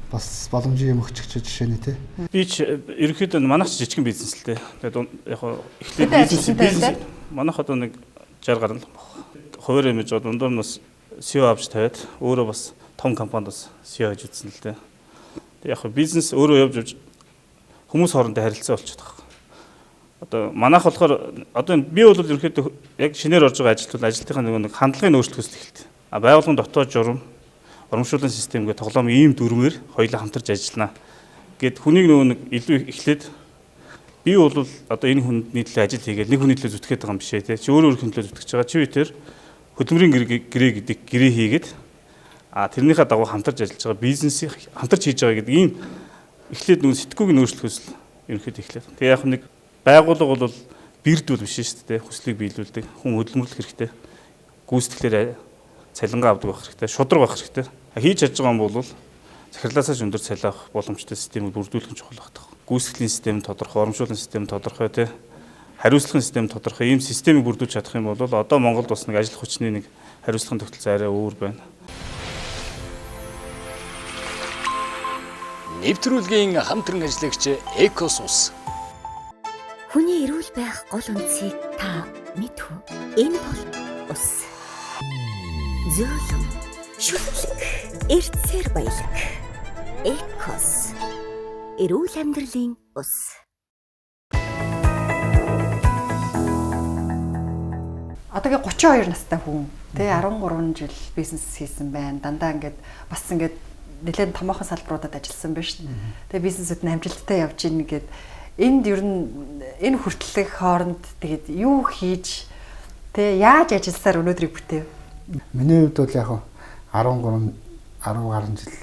Бас боломжийн юм өгчих жишээ нэ тий. Би ч ерөнхийдөө манайх ч жижигхэн бизнес л дээ. Тэгээд яг эхлээд бизнес манайх одоо нэг 60 гаруй л баг. Хуваарь имиж дундуур нь бас CEO авч тавиад өөрөө бас том компанид бас CEO хийж үзсэн л дээ. Тэгээд яг бизнес өөрөө явж явж хүмүүс хоорондоо харилцаа болчиход байгаа. Одоо манайх болохоор одоо би бол ерөнхийдөө яг шинээр орж байгаа ажилтнууд ажилтныхаа нэг хандлагын өөрчлөхөөс эхэлдэг. А байгууллагын дотоод журам, урамшууллын систем гэх тоглоом ийм дүрмээр хоёулаа хамтарч ажиллана гэд хүнийг нөгөө нэг илүү эхлээд би бол одоо энэ хүний төлөө ажил хийгээл нэг хүний төлөө зүтгэхэд байгаа юм биш ээ те. Чи өөрөө өөрийнхөө төлөө зүтгэж байгаа. Чи тэр хөдөлмөрийн гэрээ гэдэг гэрээ хийгээд а тэрнийхээ дагуу хамтарч ажиллаж байгаа бизнесийг хамтарч хийж байгаа гэдэг ийм эхлээд нөгөө сэтгүүг нь өөрчлөхөөс л ерөнхийдөө эхлээд. Тэгээ яг нэг байгууллага бол бэрд бол биш шүү дээ. Хүслийг биелүүлдэг. Хүн хөдөлмөрлөх хэрэгтэй. Гүйцэтгэлээр цалингаа авдаг байх хэрэгтэй. Шудраг байх хэрэгтэй. Хийж чадж байгаа юм бол захирлаасаа ч өндөр цалин авах боломжтой системийг бүрдүүлэх нь чухал байх. Гүйцэтгэлийн систем тодорхой, урамшууллын систем тодорхой тий. Хариуцлагын систем тодорхой. Ийм системийг бүрдүүлж чадах юм бол одоо Монголд бас нэг ажил хүчний нэг хариуцлагын тогтолцоо арай өөр байна. Нэвтрүүлгийн хамтран ажиллагч Экос ус. Хүний эрүүл байх гол үндсийг та мэдв үү? Энэ бол ус. Зөөлөн, шүтлэг, эртсээр баялаг. Экос. Эрүүл амьдралын ус. Одоо 32 настай хүн тий 13 жил бизнес хийсэн байна. Дандаа ингээд бас ингээд нэлээд томоохон салбаруудад ажилласан байна шүү дээ. Тэгээ бизнесүүд нь амжилттай явж ийн гээд энд ер нь энэ хүртэлх хооронд тэгээд юу хийж тэ яаж ажилласаар өнөөдрийг бүтээв? Миний хувьд бол яг 13 10 гаруй жил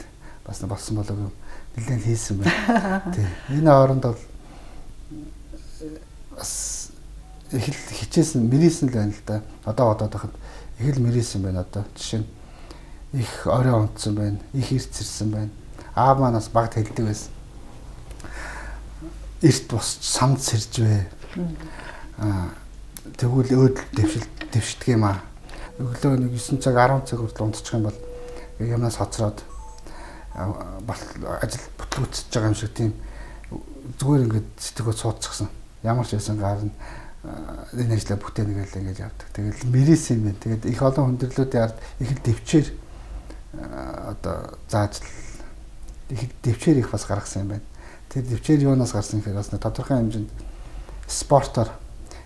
бас болсон болов юм нэлээд хийсэн байна. Тий. Энэ хооронд бол бас их л хичээсэн, мэрийсэн л байна л да. Одоо бодоод байхад их л мэрийсэн байна одоо. Жишээ нь их орой унтсан байна, их эрт сэрсэн байна. Аав манаас багт хэлдэг байсан. Эрт босч санд сэрж вэ. Тэгвэл өөдөл дэвшдэг юм аа. Өглөө нэг 9 цаг 10 цаг хүртэл унтчих юм бол юмнаас хоцроод ажил бүтлгүүцэж байгаа юм шиг тийм зүгээр ингээд сэтгэхүйд суудчихсан. Ямар ч байсан гарна энэ ажлаа бүтээнэ гэл ингээд явдаг. Тэгэл мэрийсэн юм байна. Тэгээд их олон хүндрэлүүдийн ард их л дэвчээр одоо зааж их дэвчээр их бас гаргасан юм байна. Тэр дэвчээр юунаас гарсан гэхээр бас тодорхой хэмжээнд спортоор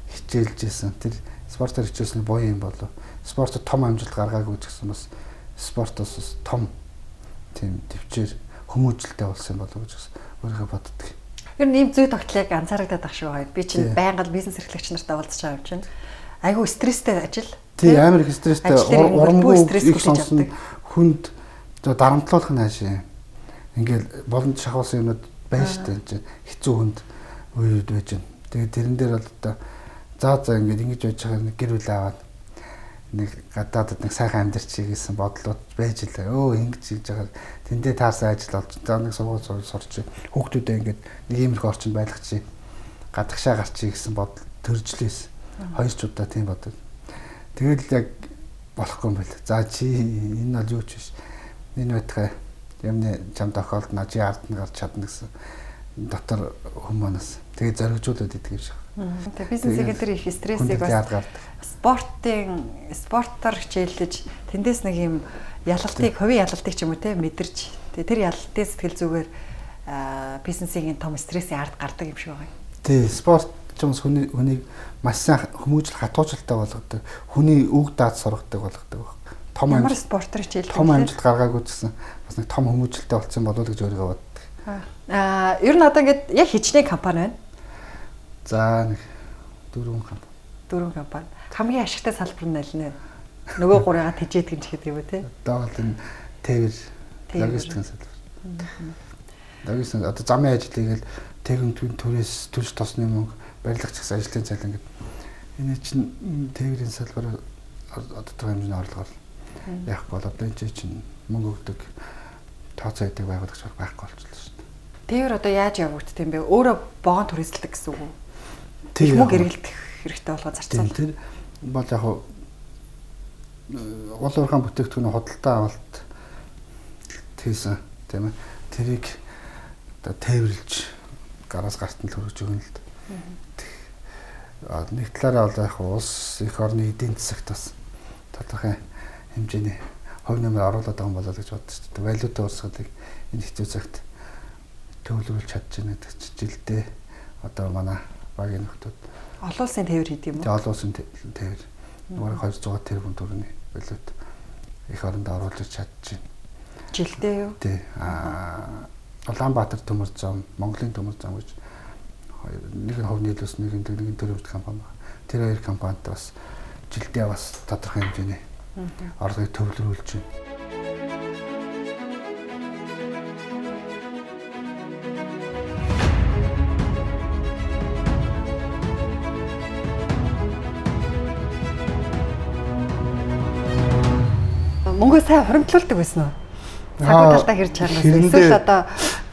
хичээлж исэн. Тэр спортоор хичээлсэн буян юм болов. Спортод том амжилт гаргаагүй ч гэсэн бас спортоос бас том тийм дэвчээр хүмүүжлэлтэй болсон юм болов гэж өөрийгөө боддог. Ер нь ийм зүй тогтлыг анзаарагдаад ах шиг байгаа. Би чинь байнга бизнес эрхлэгч нартай уулзч байгаа юм чинь. Айгүй стресстэй ажил. Тий, амар их стресстэй, урамгүй их сонсон хүнд дарамтлуулах нь хаашаа. Ингээл боломж шахуулсан юмнууд байна шүү дээ. Энэ чинь хэцүү хүнд үеуд байж байна. Тэгээд тэрэн дээр бол одоо за ингээд ингэж байж байгаа нэг гэр бүл аваад нэг гадаадад нэг сайхан амьдарчий гэсэн бодлууд байж лээ. Ингэж хийж байгаа. Тэндээ таарсан ажил олж за нэг сургууль сурч хүүхдүүдээ ингээд нэг иймэрхүү орчинд байлгачих, гадагшаа гарчий гэсэн бодол төрж лээсэн. Хоёр ч удаа тийм бодод. Тэгэл яг болохгүй юм байл. За чи энэ бол юу ч биш. Энэ байтугай юмны чам тохиолдно чи ард нь гарч чадна гэсэн дотор хүмүүнээс тэгээ зоригжуулаад идэг юм шиг. Тэгээ бизнесийн тэр их стрессийг бас спортоор хичээлж тэндээс нэг юм ялалтыг, хувийн ялалтыг ч юм уу те мэдэрч тэгээ тэр ялалтын сэтгэл зүгээр бизнесийн том стрессийн ард гардаг юм шиг байгаа юм. Тий, спорт ч юм хүнийг маш сайн хүмүүжил хатуужилттай болгодог. Хүний үг даад сургадаг болгодог баг. Том амжилт спортоор хичээлдэг. Том амжилт гаргаагүй ч гэсэн бас нэг том хүмүүжилтэй болсон болов уу гэж өөрийгөө боддог. Ер нь одоо ингээд яг хичнээн компани байна. За нэг 4 компани. 4 компани. Хамгийн ашигтай салбар нь аль нэ? Нөгөө гурыгаа тэжээдэг юм ч гэдэг юм уу те? Одоо бол энэ тээвэр логистикийн салбар. Логистик одоо замын ажил хийгээл тэгэн түрээс төлж тосны мөнгө, барилгач гэсэн ажлын цалин гэдэг. Энэ чинь тээврийн салбар тодорхой хэмжээний орлогоор яахгүй бол одоо энэ чинь мөнгө өгдөг тооцоо хийдэг байгуулагч байхгүй болчихлоо шүү дээ. Тээвэр одоо яаж явагддаг юм бэ? Өөрөө вагон түрээсэлдэг гэсэн үг үү? Их мөнгө эргэлдэх хэрэгтэй болгоо зарцуул. Тэр бол яг уул уурхайн бүтээгдэхүүний худалдаа авалт хийсэн тийм ээ. Тэрийг одоо тээвэрлж гараас гарт нь л хүргэж өгнө л дээ. Нэг талаараа бол яг улс эх орны эдийн засагт бас тодорхой хэмжээний хувь нэмэр оруулаад байгаа юм болоо гэж бодсон шүү дээ. Валютын урсгалыг энэ хэцүү цагт төвлөрүүлж чадж байна гэдэг чинь жилдээ одоо манай багийн нөхдүүд олон улсын тээвэр хийдэг юм уу? Тэгээ олон улсын тээвэр. Бараг 200 тэрбум төгрөгийн валют эх орондоо оруулж чадж байна. Жилдээ юу? Тий. Улаанбаатар төмөр зам, Монголын төмөр зам гэж хоёр нэг нь хувь нийлүүлсэн, нэг нь төрийн компани байна. Тэр хоёр компанид бас жилдээ бас тодорхой хэмжээний орлогыг төвлөрүүлж байна. Мөнгөө сайн хуримтлуулдаг байсан уу? Цагуу талдаа хэрж чарнаас эсвэл одоо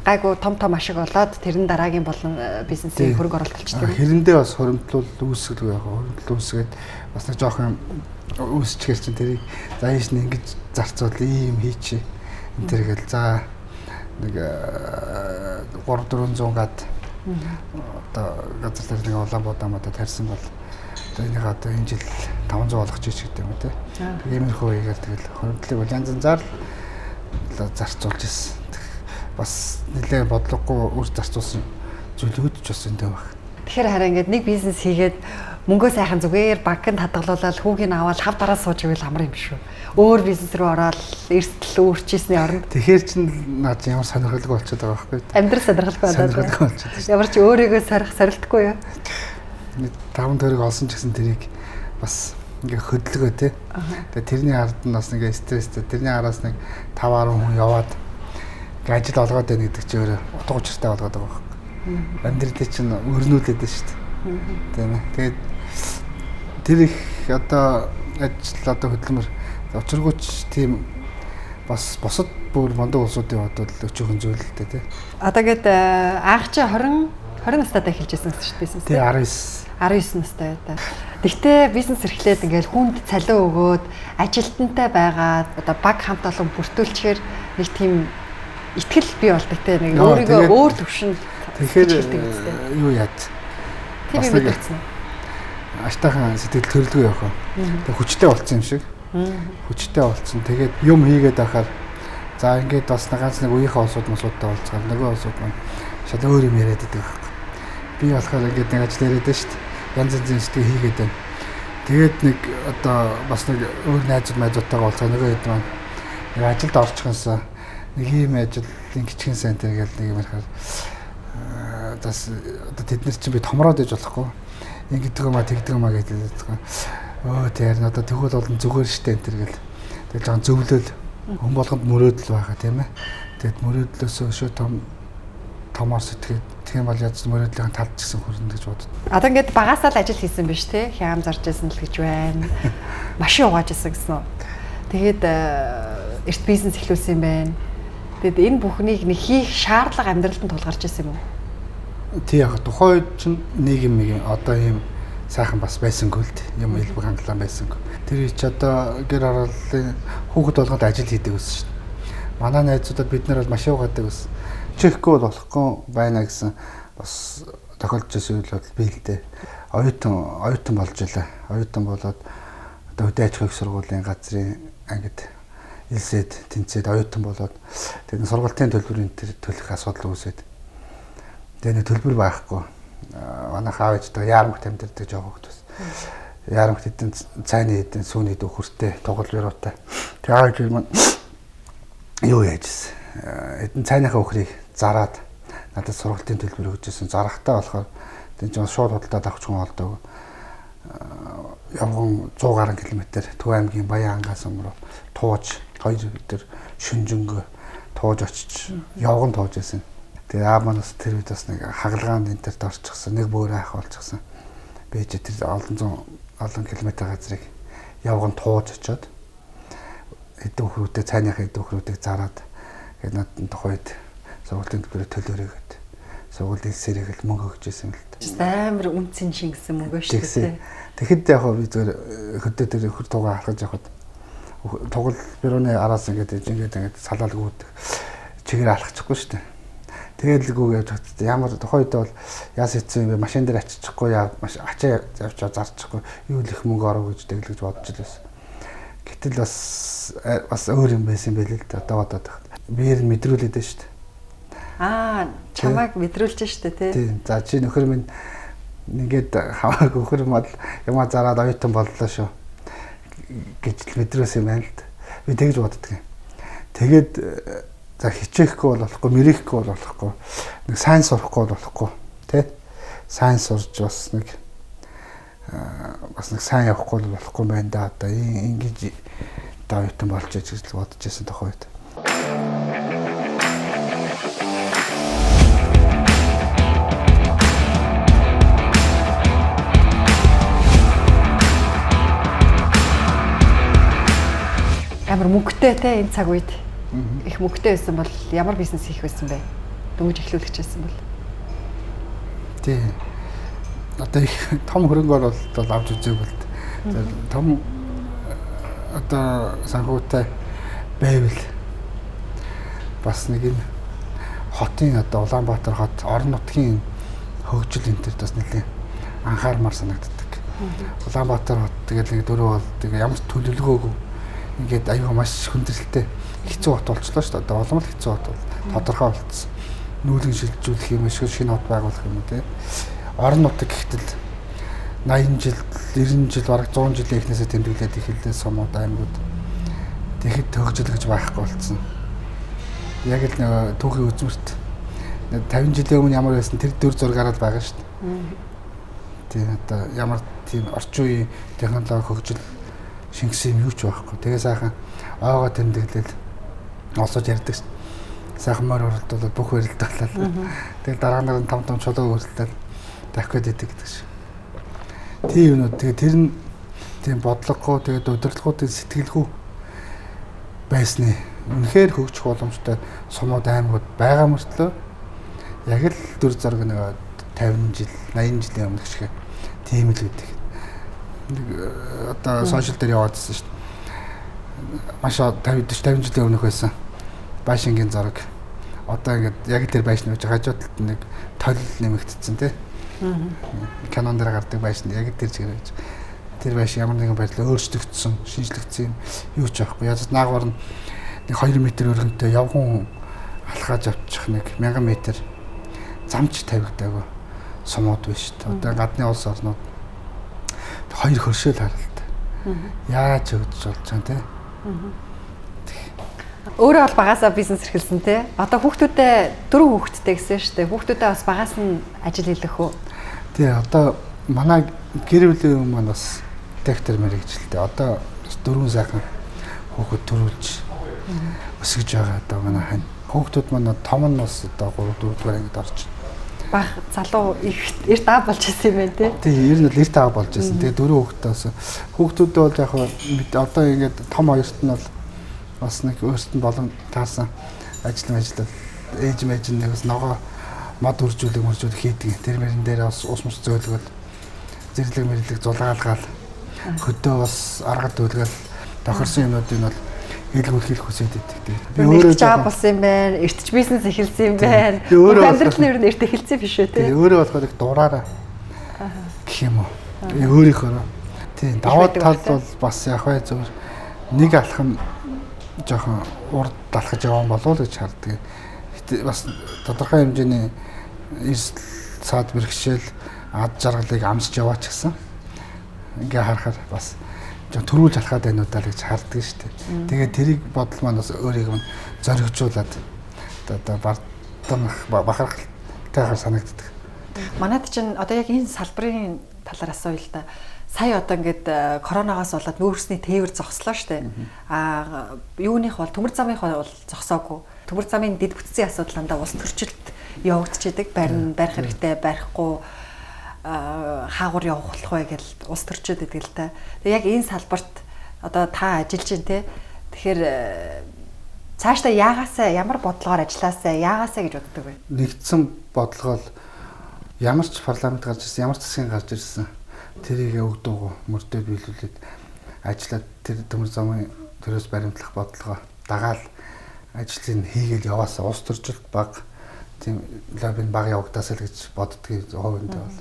гайгүй том том ашиг болоод тэрэн дараагийн болон бизнесийн хөрөнгө оруулалт болчихдог. Хэрэндээ бас хуримтлуул үүсгэлгүй яг хуримтлал үүсгээд бас нэг жоохон үүсчихэл чинь тэрийг за ийш нь ингэж зарцуул ийм хийчи энэ тэр гэл за нэг 3 400 гад одоо газар дээр нэг Улаанбаатар модод тарьсан бол одоо энийг одоо энэ жил 500 болгочих ч гэдэг юм уу те. Иймэрхүү хийгээл тэгэл хуримтлыг бол янз янзаар л зарцуулж ирсэн. Бас нэлээд бодлогогүй үр зарцуулсан зүйлүүд ч бас энэ байх. Тэгэхээр хараа ингээд нэг бизнес хийгээд мөнгөө сайхан зүгээр банкнд хадгалуулаад хүүгийг аваад хав дараа сууж ивэл амар юм шүү. Өөр бизнес рүү ороод эрсдэл өөрчилсөний оронд. Тэгэхээр чин наад ямар сонирхолтой болчиход байгаа байхгүй. Амьдрал сонирхолтой болчиход. Ямар ч өөрийгөө сорих сорилтгүй юу? Нэг 5 төгрөг олсон ч гэсэн тэрийг бас ингээ хөдөлгөө те. Тэгээ тэрний ард нь бас ингээ стресстэй. Тэрний араас нэг 5 10 хүн яваад ингээ ажил олгоод байна гэдэг чинь өөрөө утга учиртай болгоод байгаа байхгүй. Амьдралыг чинь өрнүүлээд байна шүү дээ. Тийм ээ. Тэгээд тэр их одоо ажил одоо хөдөлмөр учиргүйч тийм бас бусад бүр мундаг улсуудын бодвол өчүүхэн зүйл л дээ тий. Одоо гээд анх чи 20 настайдаа эхэлж байсан гэсэн шүү дээ бизнес. Тий 19. 19 настай одоо. Тэгтээ бизнес эрхлээд ингээл хүнд цалин өгөөд ажилтнтай байгаад одоо баг хамт олон бүртгүүлчихээр нэг тийм итгэл бий болдог те нэг өөрийгөө өөр төвшөнд тэгэхээр юу яад. Тийм юм мэдэрсэн. Аштайхан сэтгэл төрөлгөө явах. Тэг хүчтэй болцсон юм шиг. Хүчтэй болцсон. Тэгээд юм хийгээд байхаар за ингээд бас ганц нэг үеийнхээ улсууд мосуудтай уулзгаар нөгөө улсууд маань шал өөр юм яриад байдаг байхгүй. Би болохоор ингээд нэг ажил яриад байна шүү дээ. Янз янзын сэтгэл хийгээд байна. Тэгээд нэг одоо бас нэг өөр найзууд майзуудтайгаа уулзгаа нөгөө хэд маань нэг ажилд орчихсон. Нэг ийм ажил ингэчихэн сайн тэр гэл нэг юм ярихаар бас одоо тэд нар чинь би томроод иж болохгүй. Ингэдэг юм а тэгдэг юм а гэдэг байгаа. Өө тэр нь одоо тэгвэл бол зүгээр штэ энэ тэр гэл. Тэгэл жоохон зөвлөл хүн болгонд мөрөөдөл байгаа тийм ээ. Тэгэд мөрөөдлөөсөө өшөө том томоор сэтгээд тэгэх юм бол яаж мөрөөдлийн талд ч гэсэн хүрнэ гэж бодод. Одоо ингээд багасаа л ажил хийсэн биш те? Хям зарж байсан л гэж байна. Машин угааж байсан гэсэн үү? Тэгээд эрт бизнес эхлүүлсэн юм байна. Тэгэд энэ бүхнийг нэг хийх шаардлага амьдралд нь тулгарч ирсэн юм уу? Тий яг тухайн үед чинь нийгэм нэг одоо ийм сайхан бас байсангүй л дээ. Юм элбэг хангалуун байсангүй. Тэр үе чи одоо гэр хорооллын хүүхэд болгонд ажил хийдэг байсан шүү дээ. Манай найзуудад бид нар бол машин угаадаг байсан. Чихгүй бол болохгүй байна гэсэн бас тохиолдож байсан үйл бол би л дээ. Оюутан болж илаа. Оюутан болоод одоо хөдөө аж ахуйн сургуулийн газрын ангид илсээд тэнцээд оюутан болоод тэр сургалтын төлбөрийн тэр төлөх асуудал үүсээд тэгээ нэг төлбөр байхгүй. Манайх аав ээжтэйгээ яармагт амьдардаг жоох хөлт бас. Яармагт хэдэн цайны хэдэн сүүний хэдэн хөртэй тугал бируутай. Тэгээ аав ээж маань юу яаж ирсэн. Хэдэн цайныхаа өхрийг зараад надад сургалтын төлбөр өгч ирсэн. Зарахтаа болохоор тэн чинь шууд худалдаад авах хүн олдог. Явган 100 гаруй километр Төв аймгийн Баян ангаас руу тууж хоёр өдөр шүнжэнгөө тууж очиж явган тууж байсан. Тэгээ аав манаас тэр үед бас нэг хагалгаанд энэ тэрт орчихсон, нэг бөөрэ ах болчихсон. Би ч тэр олон зуун олон километр газрыг явган тууж очиод хэдэн өхрүүдээ цайныхаа хэдэн өхрүүдийг зараад тэгээд надад тухайн үед сургуулийн төлбөрөө төлөөрэй гэд сургууль илсээрэй гэл мөнгө өгч ирсэн л дээ. Амар үнцэн шингэсэн мөнгө шүү дээ. Тэгэхэд яг би зүгээр хөдөө тэр өхөр тугаа алхаж явхад тугал бирууны араас ингээд ингээд салаалгүйдэг. чигээр алхачихгүй шүү дээ. Тэгэл гүү явж хатсан. Ямар тухайн үед бол яас хэцүү юм бэ? Машин дээр аччихгүй яа, маш ачаа явчаа зарчихгүй. Юу л их мөнгө оров гэж тэглэж бодож л байсан. Гэтэл бас өөр юм байсан байл л дээ. Одоо бодоод байхад. Биеэр нь мэдрүүлээд байна шүү дээ. Аа, чамайг мэдрүүлж штэ тий. Тийм. За чи нөхөр минь ингээд хамаагүй нөхөр мал юмаа зараад оюутан боллоо шүү гэж л мэдрүүлсэн юм байна л да. Би тэгж боддөг юм. Тэгээд за хичээхгүй бол болохгүй, мэрэхгүй бол болохгүй. Нэг сайн сурахгүй бол болохгүй, тий? Сайн сурж бас нэг сайн явахгүй бол болохгүй юм байна да. Одоо ингэж одоо оюутан болж иж гэж бодож байсан тухай үед. Амар мөнгөтэй те энэ цаг үед. Их мөнгөтэй байсан бол ямар бизнес хийх байсан бэ? Дөнгөж эхлүүлэх байсан бол. Тий. Одоо их том хөрөнгө оруулалт авч үзээгүй л. Том одоо санхүүтэй байвал бас нэг энэ хотын одоо Улаанбаатар хот орон нутгийн хөгжил энэ төр бас нэлээд анхаармаар санагддаг. Улаанбаатар хот тэгэл нэг дөрөв бол тэгээ ямар ч төлөвлөгөөгүй ингээд аюу маш хүндрэлтэй хэцүү хот болчлоо шүү дээ. Одоо улам л хэцүү хот бол тодорхой болцсон. Нүүлгэн шилжүүлэх юм эсвэл шинэ хот байгуулах юм уу те. Орон нутаг гэхтэл 80 жил, 90 жил, бараг 100 жилийн эхнээсээ тэмдэглээд эхэллээ сумууд аймагуд. Тэгэхэд төгжил гэж байхгүй болцсон. Яг л нэг түүхийн үзмэрт 50 жилийн өмнө ямар байсан тэр дүр зургаараа л байгаа шүү дээ. Тийм одоо ямар тийм орчин үеийн технологи хөгжил шингэсэн юм юу ч байхгүй. Тэгээ сайхан ойгоо тэмдэглэл олсож ярьдаг шүү. Сайхан морь уралдуулаад бүх барилд болоод. Тэгэл дараа нь том том чулуу өрөлдөөл давхиад идэг гэдэг шиг. Тийм юмнууд тэгээ тэр нь тийм бодлогогүй тэгээд удирдлагуудын сэтгэлгүй байсны үнэхээр хөгжих боломжтой сумууд аймагуд байгаа мөртлөө яг л дүр зураг нэг 50 жил, 80 жилийн өмнөх шиг тийм л гэдэг. Нэг одоо сошиал дээр яваад байсан шүү дээ. Маш 50 40 50 жилийн өмнөх байсан байшингийн зураг. Одоо ингээд яг тэр байшин байж хажуу талд нэг толь нэмэгдсэн тий. Канон дээр гардаг байшин яг тэр чигээр байж. Тэр байшин ямар нэгэн байдлаар өөрчлөгдсөн, шинжлэгдсэн юм юу ч байхгүй. Яаж наагур нь нэг 2 м өргөнтэй явган алхааж авчих нэг 1000 м замч тавигдаагүй сумууд биш шүү дээ. Одоо гадны улс орнууд хоёр хөршөөл харалтай. Яаж хөгжиж болж байгаа те? Өөрөө бол багасаа бизнес эрхэлсэн те. Одоо хүүхдүүдээ дөрөв хүүхэдтэй гэсэн шүү дээ. Хүүхдүүдээ бас багаас нь ажил хийлгэх үү? Тий, одоо манай гэр бүлийн юм маань бас директор мэрэгчлээ. Одоо дөрвөн сайхан хүүхэд төрүүлж өсгөж байгаа одоо манай хань. Хүүхдүүд маань том нь бас одоо 3 4 дугаар ангид орж байна. Баг залуу эрт аав болж исэн юм байна те. Тий, ер нь л эрт аав болж исэн. Тэгээ дөрөв хүүхэдтэй бас хүүхдүүдээ бол яг одоо ингээд том хоёрт нь бол бас нэг өөрсдөд нь болон таарсан ажил ээж мэж нэг бас ногоо мод үржүүлэг мөржүүлэг хийдэг. Тэр мөрөн дээр бас ус мус зөөлгөл зэрлэг мэрлэг зулгаалгаал хөдөө бас аргад дүүлгээл тохирсон юмнуудыг бол илгүүлэхийг хүсээд байдаг. Би өөрөө жаа болсон юм байна. Эртч бизнес эхэлсэн юм байна. Амьдрал нь ер нь эрт эхэлсэн биш үү те. Өөрөө болохоор их дураараа гэх юм уу. Өөрийнхөө. Тийм даваа тал бол бас яг бай зөв нэг алхам жоохон урд алхаж явсан болов уу гэж харддаг. Бас тодорхой хэмжээний эрсдэл цаад бэрхшээл ад жаргалыг амсч яваач гэсэн. Ингээ харахаар бас төрүүлж алхаад байна уу даа гэж харддаг шүү дээ. Тэгээд тэрийг бодол маань бас өөрийг нь зоригжуулаад одоо бардамнах бахархалтайгаар санагддаг. Манайд чинь одоо яг энэ салбарын талаар асууя л да. Сая одоо ингээд коронавигоос болоод нүүрсний тээвэр зогслоо шүү дээ. Аа юуных бол төмөр замынх бол зогсоогүй. Төмөр замын дэд бүтцийн асуудал дандаа улс төрчлөлт явагдчихэдэг. Барин барих хэрэгтэй, барихгүй хаагур явах болох вэ гэж улс төрчөөд идэг л та. Тэгээ яг энэ салбарт одоо та ажиллаж байна те. Тэгэхээр цаашдаа яагаасаа ямар бодлогоор ажиллаасаа яагаасаа гэж боддог вэ? Нэгдсэн бодлогоо ямар ч парламент гарч ирсэн, ямар ч засгийн гарч ирсэн тэрийг өгдөгөө мөрдөө биелүүлээд ажиллаад тэр төмөр замын төрөөс баримтлах бодлогоо дагаал Ажлыг хийгээл яваасаа улс төржилт баг тийм лоббийн баг явагдаасаа л гэж боддгийг хувиндээ бол.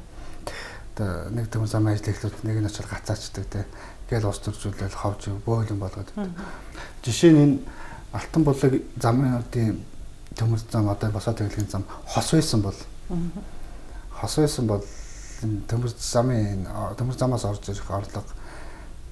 Одоо нэг төмөр замын ажил эхлүүд нэг нь очил гацаачдаг те. Гээл улс төржүүлэл ховж бөөлөн болгоод. Жишээ нь энэ Алтан булаг замын одын төмөр зам одоо босоо тэглэгийн зам хос байсан бол хос байсан бол төмөр замын төмөр замаас орж ирэх орлого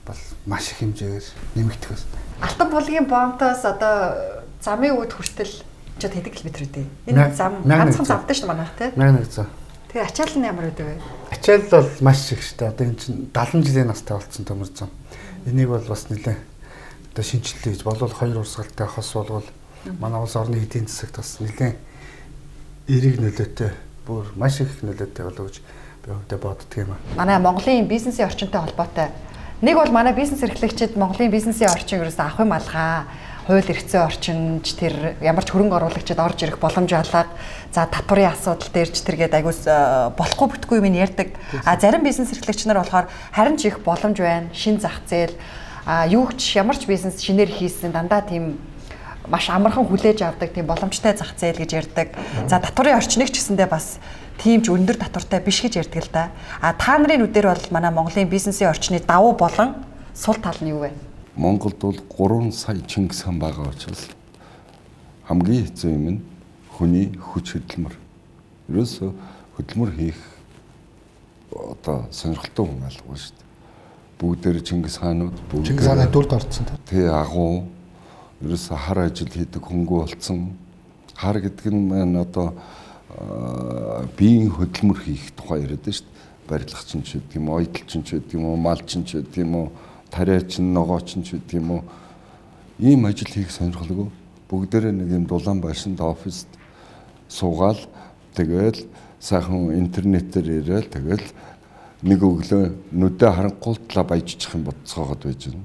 бол маш их хэмжээгээр нэмэгдэх байсан. Алтан булгийн бомтоос одоо замын үд хүртэл ч хэдэн километр үү? Энэ зам ганцхан замтай шүү дээ манайх тий. 1100. Тэгээ ачаал нь ямар байдаг вэ? Ачаал бол маш их шүү дээ. Одоо энэ чинь 70 жилийн настай болсон төмөр зам. Энийг бол бас нэлээ одоо шинэчлэлээ гэж болвол хоёр урсгалтай хос болвол манай улс орны эдийн засагт бас нэлээ эерэг нөлөөтэй бүр маш их нөлөөтэй болов гэж би хувьдаа боддөг юм аа. Манай Монголын бизнесийн орчинтой холбоотой. Нэг бол манай бизнес эрхлэгчид Монголын бизнесийн орчин ерөөсөө авах юм алгаа. Хууль эрх зүйн орчинд тэр ямар ч хөрөнгө оруулагчид орж ирэх боломж алга. За татварын асуудал дээр ч тэргээд айгуус болохгүй бүтгүй юм ярьдаг. А зарим бизнес эрхлэгч нар болохоор харин ч их боломж байна. Шин зах зээл а юу ч ямар ч бизнес шинээр хийсэн дандаа тийм маш амархан хүлээж авдаг тийм боломжтой зах зээл гэж ярьдаг. За татварын орчныг ч гэсэндээ бас тийм ч өндөр татвартай биш гэж ярьдаг л да. А та нарын нүдээр бол манай Монголын бизнесийн орчны давуу болон сул тал нь юу вэ? Монголд бол 3 сая Чингис хаан байгаа учраас хамгийн хэцүү юм нь хүний хүч хөдөлмөр. Ерөөсөө хөдөлмөр хийх одоо сонирхолтой хүн алгүй шүү дээ. Бүгдээр Чингис хаанууд бүгд Чингис хааны дүрд орцсон тий агуу ерөөсөө хар ажил хийдэг хөнгөө болцсон. Хар гэдэг нь маань одоо биеийн хөдөлмөр хийх тухай яриад шүү дээ. Барилгачин ч гэдэг юм уу, оёдолчин ч гэдэг юм уу, малчин ч гэдэг юм уу, тариачин, ногоочин ч гэдэг юм уу. Ийм ажил хийх сонирхолгүй. Бүгдээрээ нэг юм дулаан байшинд оффист суугаал тэгэл сайхан интернетээр яриад тэгэл нэг өглөө нүдэ харанхуултлаа баяжчих юм бодцоогод байж байна.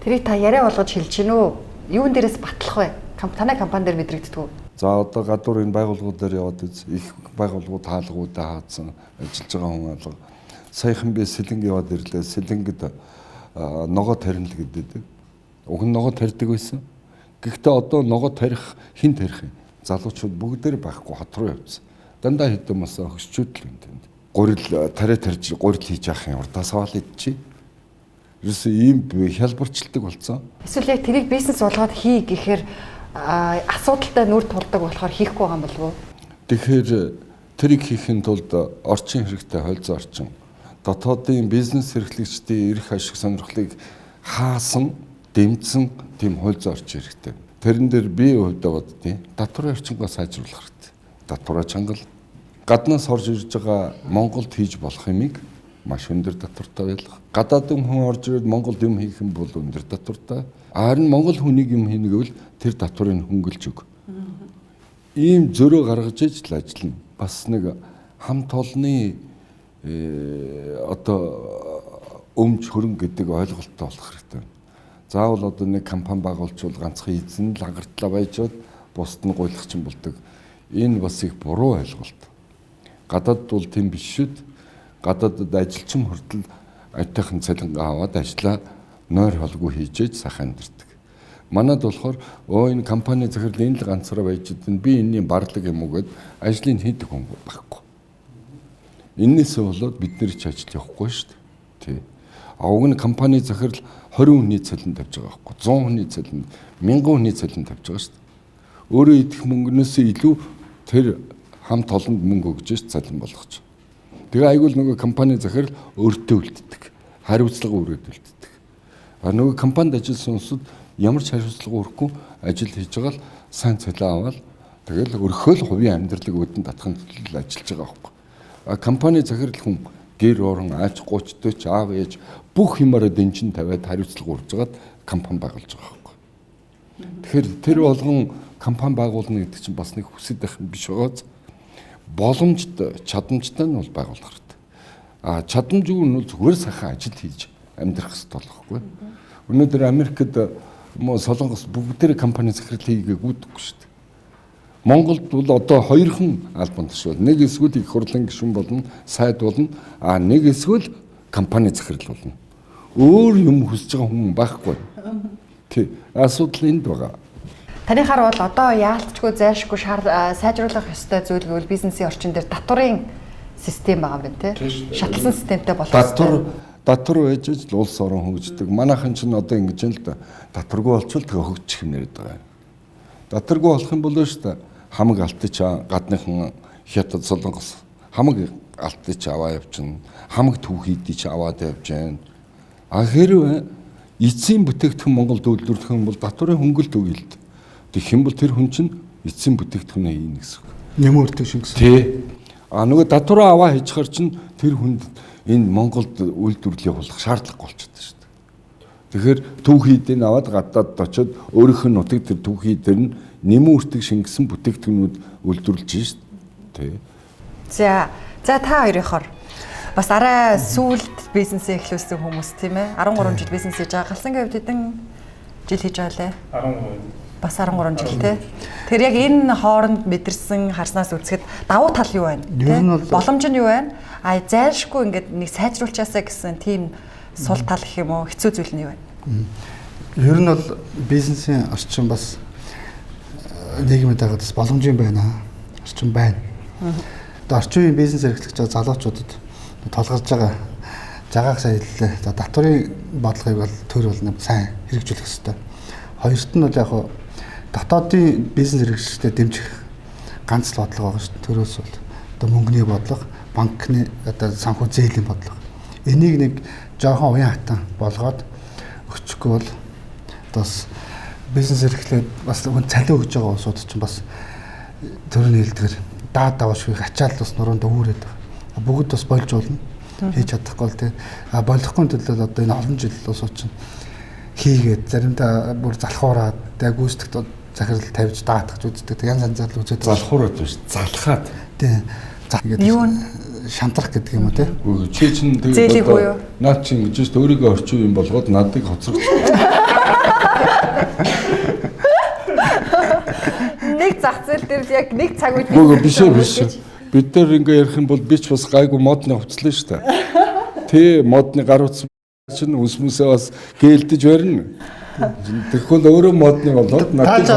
Тэрийг та яриа болгож хэлж гин үү? Юун дээрээс батлах вэ? Танай компани дээр мэдрэгддэг үү? За одоо гадуур энэ байгууллагууд дээр яваад үз. Их байгууллагууд хаалгуудаа хаацсан ажиллаж байгаа хүн алга. Саяхан би Сэлэнг яваад ирлээ. Сэлэнгэд ногоо тарина л гэдэг. Уг нь ногоо тарьдаг байсан. Гэхдээ одоо ногоо тарих хэн тарих юм? Залуучууд бүгдээр байхгүй хот руу явцсан. Дандаа хэдэн масаа хөсчүүд л юм тэнд. Гурил тариа тарж гурил хийж яах юм урдаас аваад идчихье. Ерөөсөө ийм хялбарчилдаг болсон. Эсвэл яг тэрийг бизнес болгоод хий гэхээр асуудалтай нүр тулдаг болохоор хийхгүй байгаа юм болов уу? Тэгэхээр тэрийг хийхин тулд орчин хэрэгтэй, холилдсон орчин. Дотоодын бизнес эрхлэгчдийн эрх ашиг сонирхлыг хаасан, дэмжсэн тийм хууль зүйн орчин хэрэгтэй. Тэрэн дээр би хувьдаа боддیں۔ Татварын орчингоо сайжруулах хэрэгтэй. Татвараа чангал гаднаас орж ирж байгаа Монголд хийж болох юмыг маш өндөр татвартай байлгах. Гадаадын хүн орж ирээд Монголд юм хийх юм бол өндөр татвартай. Харин Монгол хүнийг юм хийнэ гэвэл тэр татварыг хөнгөлж өг. Ийм зөрөө гаргаж иж л ажиллана. Бас нэг хамт олонны одоо өмч хөрөнгө гэдэг ойлголттой болох хэрэгтэй. Заавал одоо нэг компани байгуулчвал ганцхан эзэн л ангартлаа баяжаад бусд нь гуйлах чинь болдог. Энэ бас их буруу ойлголт. Гадаад бол тийм биш шүү дээ. Гадаадд ажилчин хүртэл аятайхан цалингаа аваад ажлаа нойр холгүй хийж ээж сайхан амьдардаг. Манад болохоор өө энэ компани захирал энэ л ганцаараа байж идэв. Би энэний барлаг юм уу гэд ажлыг хийдэг хүн байхгүй. Эннээсээ болоод бид нэр ч ажил явахгүй шүү дээ. Тий. А уг нь компани захирал 20 хүний цалин тавьж байгаа байхгүй 100 хүний цалин 1000 хүний цалин тавьж байгаа шүү дээ. Өөрөө идэх мөнгнөөсөө илүү тэр хамт олонд мөнгө өгж ш цалин болгож. Тэгээ айгуул нөгөө компани захирал өөртөө үлддэг. Хариуцлага өөрөөд үлддэг. А нөгөө компанид ажилласан хүмүүсд ямар ч хариуцлага өрөхгүй ажил хийж байгаа л сайн цалин аваад тэгэл өрхөөл хувийн амьдралыг өдөн татахын тулд ажиллаж байгаа байхгүй. А компани захирал хүн гэр орон аж гуйчтай ч аав ээж бүх юмараа дэнчин тавиад хариуцлага урьж байгаад компани байгуулж байгаа байхгүй. Тэгэхээр тэр болгон компани байгуулна гэдэг чинь бас нэг хүсэж байх юм биш байгааз боломжтой чадамжтай нь бол байгуулах хэрэгтэй. А чадамжгүй нь бол зүгээр сайхан ажил хийж амьдрах хэрэгтэй болохгүй. Өнөөдөр Америкт Солонгос бүгдээр компани захирал хийгээгүй гүдэхгүй шүү дээ. Монголд бол одоо хоёрхан албан тушаал. Нэг эсвэл их хурлын гишүүн болно, сайд болно, а нэг эсвэл компани захирал болно. Өөр юм хүсэж байгаа хүн байхгүй. Тий. Асуудал энд байгаа. Таныхаар бол одоо яалтчгүй зайлшгүй сайжруулах ёстой зүйл гэвэл бизнесийн орчин дээр татварын систем байгаа юм байна тий. Шатлсан системтэй болох ёстой. Татвар байж л улс орон хөгждөг. Манайхан ч одоо ингэж л да. Татваргүй болчвол тэгээ хөгжих юм яриад байгаа юм. Татваргүй болох юм бол шүү дээ. Хамаг алтыг гадныхан Хятад, Солонгос хамаг алтыг ч аваа явчихна. Хамаг түүхийдийг ч аваад явж байна. А хэрвээ эцсийн бүтээгдэхүүн Монголд үйлдвэрлэх юм бол татварын хөнгөлт өгье л дээ. Тэгэх юм бол тэр хүн чинь эцсийн бүтээгдэхүүнээ хийнэ гэсэн үг. Нэмэн үрдэг шиг гэсэн. Тий. А нөгөө татвараа аваа хийж хар чинь тэр хүнд энэ Монголд үйлдвэрлэл явуулах шаардлагагүй болчихдог шүү дээ. Тэгэхээр түүхийдийг аваад гадаад очиод өөрийнх нь нутаг тэр түүхий дээр нь нэмэн үрдэг шингэсэн бүтээгдэхүүнүүд үйлдвэрлэж шүү дээ. Тий. За та хоёрынхоор бас арай сүүлд бизнесээ эхлүүлсэн хүмүүс тийм ээ. 13 жил бизнес хийж байгаа. Галсангийн хувьд хэдэн жил хийж байгаа лээ? 13. Бас 13 жил тий. Тэгэхээр яг энэ хооронд мэдэрсэн харснаас үзэхэд давуу тал юу байна? Боломж нь юу байна? А зайлшгүй ингээд нэг сайжруулчаасаа гэсэн тийм сул тал гэх юм уу? Хэцүү зүйл нь юу байна? Ер нь бол бизнесийн орчин бас нийгмийн дагаад бас боломжийн байна. Орчин байна. Одоо орчин үеийн бизнес эрхлэж байгаа залуучуудад тулгарч байгаа жагаах сая хэллээ. За татварын бодлогыг бол төр бол сайн хэрэгжүүлэх ёстой. Хоёрт нь бол яг хуу дотоодын бизнес эрхлэгчдэд дэмжих ганц л бодлого байгаа шүү дээ. Төрөөс бол одоо мөнгөний бодлого, банкны одоо санхүү зээлийн бодлого. Энийг нэг жоохон уян хатан болгоод өгчихгүй бол бас бизнес эрхлээд бас хүн цалин өгж байгаа улсууд чинь бас төрийн хэлдгэр даад даваашгүй ачаал бас нуруунд үүрээд байгаа. Бүгд бас болж болно. Хийж чадахгүй л тий. А болохгүй төлөө одоо энэ олон жил улсууд чинь хийгээд заримдаа бүр залхуураад тэг гүйцэтгэх захирал тавьж даатгаж үздэг. Янз янзаар л үзээд залхуураад биш залхаад. Тий. Юу нь шантрах гэдэг юм уу тий. Чи чинь тэгээд наад чинь ингэж шүү өөрийгөө орчин юм болгоод надыг хоцрогч. Нэг зах зээл дээр л яг нэг цаг үед Үгүй биш ээ биш. Бид нар ингээ ярих юм бол би ч бас гайгүй модны хувцлаа шүү дээ. Тэ модны гар утас чинь үс мүсээ бас гэлдэж барина. Тэгэхгүй л өөрөө модны болоод надыг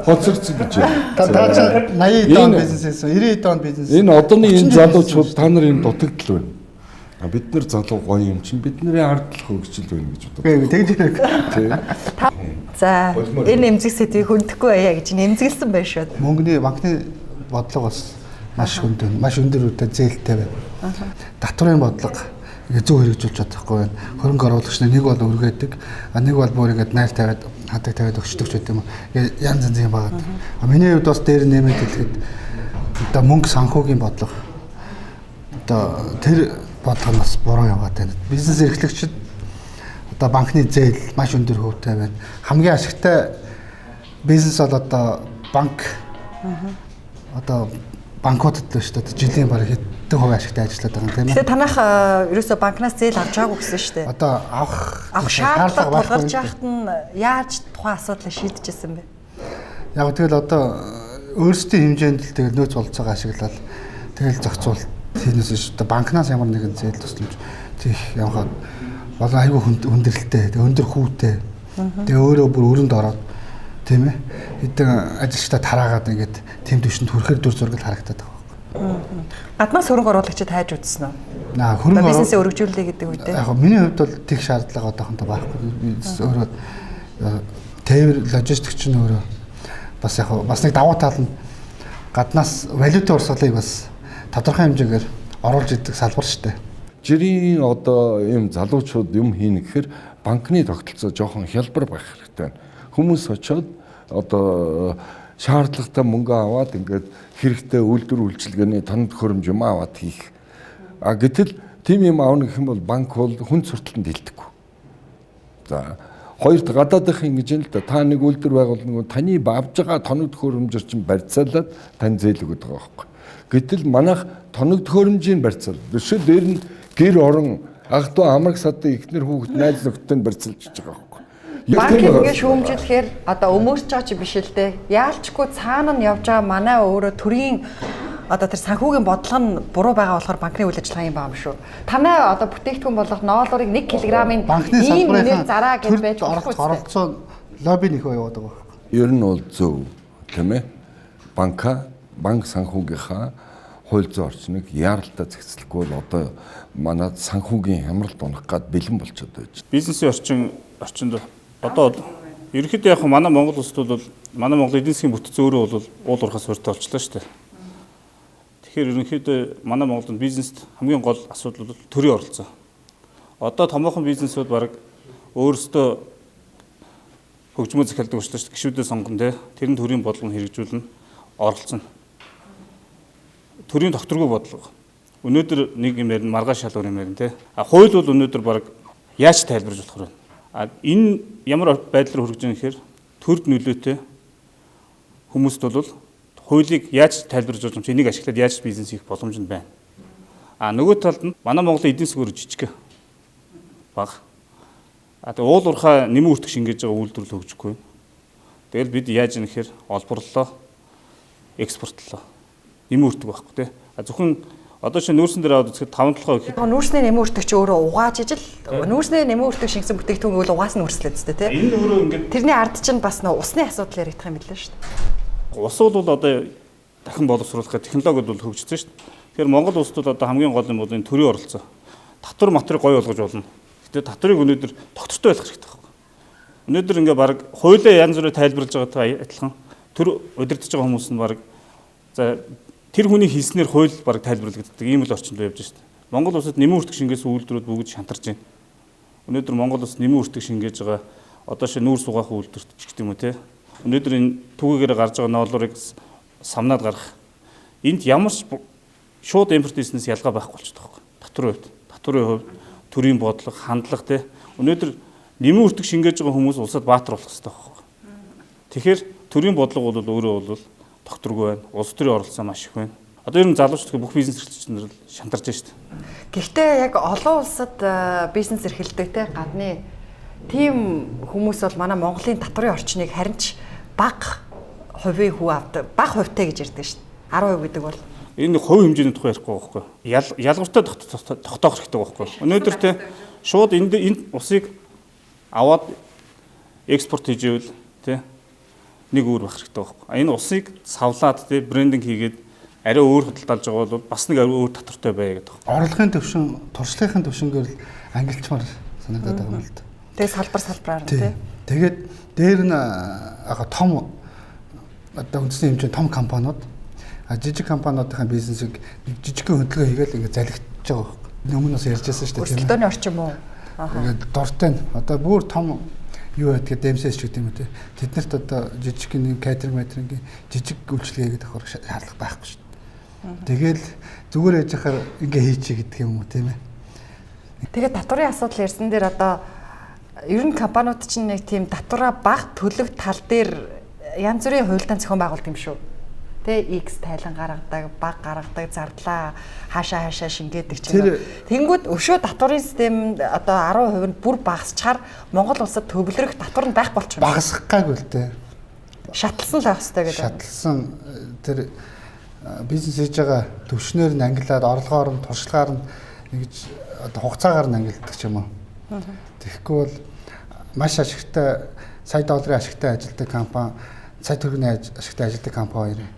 хоцрогдсон гэж байна. Та чи 80 он бизнес хийсэн, 90 он бизнес. Энэ одооны энэ залуучууд та нар энэ дутагдал байна. Бид нар залуу гоё юм чинь бидний ард л хөгжил байна гэж боддог. Үгүй тэгж хэрэг. За энэ эмзэг сэдвийг хөндөхгүй байя гэж нэмзэглсэн байх шүү. Мөнгөний банкны бодлого бас маш хүнд байна. Маш өндөр үедээ зээлтэй байна. Татварын бодлого ингээ зөв хэрэгжүүлж чадахгүй байна. Хөрөнгө оруулагч нар нэг бол өргөдөг, нэг бол бүр ингээд найр тавиад хадаг тавиад өгчдөг ч гэдэм юм. Янз янзын багаад. Миний хувьд бас дээр нэмээд хэлэхэд одоо мөнгө санхүүгийн бодлого одоо тэр бодлого нь бас буруу яваад байна. Бизнес эрхлэгчид одоо банкны зээл маш өндөр хувьтай байна. Хамгийн ашигтай бизнес бол одоо банк одоо банкудад л шүү дээ. Жилийн бараг хэдэн хувь ашигтай ажиллаад байгаа юм тийм ээ. Тэгэхээр танах ерөөсөө банкнаас зээл авч байгаагүй гэсэн шүү дээ. Одоо авах шаардлага тулгарч яхад нь яаж тухайн асуудлыг шийдэж байсан бэ? Яг тэгэл одоо өөрсдийн хэмжээнд л тэгэл нөөц болцоогоо ашиглаад тэгэл зохицуул тиймээс шүү дээ. Банкнаас ямар нэгэн зээл тусламж тийх явахад болон айгүй хүндрэлтэй, өндөр хүүтэй. Тэгээ өөрөө бүр өрөнд ороод тийм ээ хэдэн ажилчдаа тараагаад ингээд тэм түвшинд хүрэхээр дүр зураг харагдаад байгаа байхгүй. Гаднаас хөрөнгө оруулагчид хайж үзсэн үү? Наа хөрөнгө бизнесээ өргөжүүллээ гэдэг үедээ. Яг миний хувьд бол тех шаардлага одоохондоо байхгүй. Бизнес өөрөө тээвэр логистик чинь өөрөө бас яг бас нэг давуу тал нь гаднаас валютын урсгалыг бас тодорхой хэмжээгээр оруулж идэг салбар шүү дээ. Жирийн одоо ийм залуучууд юм хийнэ гэхээр банкны тогтолцоо жоохон хялбар байх хэрэгтэй байна. Хүмүүс очиод одоо шаардлагатай мөнгө аваад ингээд хэрэгтэй үйлдвэр үйлчилгээний тоног төхөөрөмж юм аваад хийх. А гэтэл тийм юм авна гэх юм бол банк бол хүн сурталтанд хилдэхгүй. За хоёрт гадаадынх ингэж юм л да. Та нэг үйлдвэр байгуулна таны авж байгаа тоног төхөөрөмжөөр чинь барьцаалаад тань зээл өгöd байгаа байхгүй. Гэтэл манайх тоног төхөөрөмжийн барьцаал. Өшөө дээр нь гэр орон ах дүү амраг садын эхнэр хүүхэд найз нөхдөд нь барьцаалж байгаа байхгүй. Банк ингэ шүүмжлэхээр одоо өмөрч байгаа чи биш л дээ. Яалчгүй цаана нь явж байгаа манай өөрөө төрийн одоо тэр санхүүгийн бодлого нь буруу байгаа болохоор банкны үйл ажиллагаа юм байгаа юм шүү. Танай одоо бүтээгдэхүүн болох ноолуурыг 1 кг-ын банкны ийм салбарын үнээр зараа гэж байж болохгүй. Оролцоо лобби нөхөө яваад байгаа байхгүй. Ер нь бол зөв, тийм ээ. Банк санхүүгийнхаа хууль зүйн орчныг яаралтай зохицлохгүй бол одоо манай санхүүгийн хямралд унах гад бэлэн болчиход байж. Бизнесийн орчинд одоо ерөнхийдөө яг манай Монгол улсад бол манай Монгол эдийн засгийн бүтэц өөрөө бол уул уурхай суурьтай болчлоо шүү дээ. Тэгэхээр ерөнхийдөө манай Монголд бизнест хамгийн гол асуудал бол төрийн оролцоо. Одоо томоохон бизнесүүд баг өөрсдөө хөгжмөө захиалдаг болчлоо шүү дээ. Гишүүдээ сонгоно те. Тэр нь төрийн бодлого нь хэрэгжүүлнэ, оролцоно. Төрийн тогтворгүй бодлого. Өнөөдөр нэг юм ярина, маргааш шал өөр юм ярина те. А хууль бол өнөөдөр баг яаж тайлбарж болохоор байна. А энэ ямар байдлаар хүргэж байгаа гэхээр төрд нөлөөтэй хүмүүст бол хуулийг яаж тайлбарж болж юм чи энийг ашиглаад яаж бизнес хийх боломж нь байна. А нөгөө талд нь манай Монголын эдийн засаг өөр жижиг бага. А тэгээ уул уурхай нэмэн үртэг шингээж байгаа үйлдвэрлэл хөгжихгүй. Тэгэл бид яаж юм гэхээр олборлолоо, экспортлоо. Нэмэн үртэг байхгүй те. А зөвхөн одоо шинэ нүүрсэн дээр аваад үзэхэд 5 толгой гэхэд нүүрсний нэмэн үртэг чи өөрөө угааж ижил нүүрсний нэмэн үртэг шингэсэн бүтээгдэхүүн гэвэл угаас нь үрслээ зү тэ. Энэ өөрөө ингээд тэрний ард чинь бас нөө усны асуудал яригдах юм билээ шүү дээ. Ус бол одоо дахин боловсруулах гэх технологиуд бол хөгжсөн шүү дээ. Тэгэхээр Монгол улсад бол одоо хамгийн гол юм бол энэ төрийн оролцоо. Татвар матрыг гоё болгож болно. Гэтэ татварыг өнөөдөр тогтвортой байх хэрэгтэй байхгүй. Өнөөдөр ингээ баг хуулиа янз бүрээр тайлбарлаж байгаатай адилхан төр удирдах байгаа хүмүүс нь баг за тэр хүний хийснээр хууль баг тайлбарлагддаг ийм л орчинд явж шүү дээ. Монгол улсад нэмэн үртэг шингээсэн үйлдвэрүүд бүгд шантарж байна. Өнөөдөр Монгол улс нэмэн үртэг шингээж байгаа одоо шинэ нүүрс угаах үйлдвэрт ч гэх юм уу те. Өнөөдөр энэ түүгээр гарч байгаа ноолуурыг самнаад гарах. Энд ямар ч шууд импорт бизнес ялгаа байхгүй болчихдог байхгүй. Татварын хувьд, татварын хувьд төрийн бодлого, хандлага те. Өнөөдөр нэмэн үртэг шингээж байгаа хүмүүс улсад баатар болох хэрэгтэй байхгүй. Тэгэхээр төрийн бодлого бол өөрөө бол тогтворгүй байна. Улс төрийн оролцоо маш их байна. Одоо ер нь залуучууд бүх бизнес эрхлэгч нар шантарж байна шүү дээ. Гэхдээ яг олон улсад бизнес эрхэлдэг те гадны тийм хүмүүс бол манай Монголын татварын орчныг харин ч бага хувийн хүү авдаг, бага хувьтай гэж ярьдаг шүү дээ. 10% гэдэг бол энэ хувь хэмжээний тухай ярихгүй байхгүй. Ялгартай тогтоох хэрэгтэй байхгүй. Өнөөдөр те шууд энэ усыг аваад экспорт хийж ивэл те нэг өөр байх хэрэгтэй байхгүй. Энэ усыг савлаад те брендинг хийгээд арай өөр худалдаалж байгаа бол бас нэг арай өөр татвартай байя гэдэг. Орлогын төвшин, туршлагын төвшингээр л ангилчмаар санагдаад байгаа юм л да. Тэгээ салбар салбараар нь тий. Тэгээд дээр нь яг том одоо үндэсний хэмжээний том компаниуд жижиг компаниудын бизнесийг нэг жижигхэн хөдөлгөөн хийгээл ингээд залгиж байгаа байхгүй. Өмнө нь ярьж байсан шүү дээ. Өрсөлдөөний орчин мó. Ингээд дуртай нь одоо бүр том юу байдгийг дэмсэс ч гэдэг юм уу те. Тэднэрт одоо жижиг нэг кейтеринг мэтрингийн жижиг үйлчилгээ хийгээд авах шаардлага байхгүй шүү дээ. Тэгэл зүгээр яж хахаар ингээ хийчихье гэдэг юм уу тийм ээ. Тэгээд татварын асуудал ярьсан дээр одоо ер нь компаниуд чинь нэг тийм татвараа бага төлөх тал дээр янз бүрийн хуультай зохион байгуулалт юм шүү. Тэ X тайлан гаргадаг, баг гаргадаг, зардлаа хаашаа хаашаа шингээдэг ч юм. Тэнгүүд өшөө татварын систем одоо 10% нь бүр багасчаар Монгол улсад төвлөрөх татвар нь байх болчих юм. Багасгах гайгүй л дээ. Шатлсан л байх хэрэгтэй гэдэг. Шатлсан тэр бизнес хийж байгаа төвшнөр нь ангилаад орлогоор нь туршлагаар нь ингэж одоо хугацаагаар нь ангилдаг ч юм уу. Тэгэхгүй бол маш ашигтай сая долларын ашигтай ажилтдаг компани, сая төгрөгийн ашигтай ажилтдаг компани хоёрын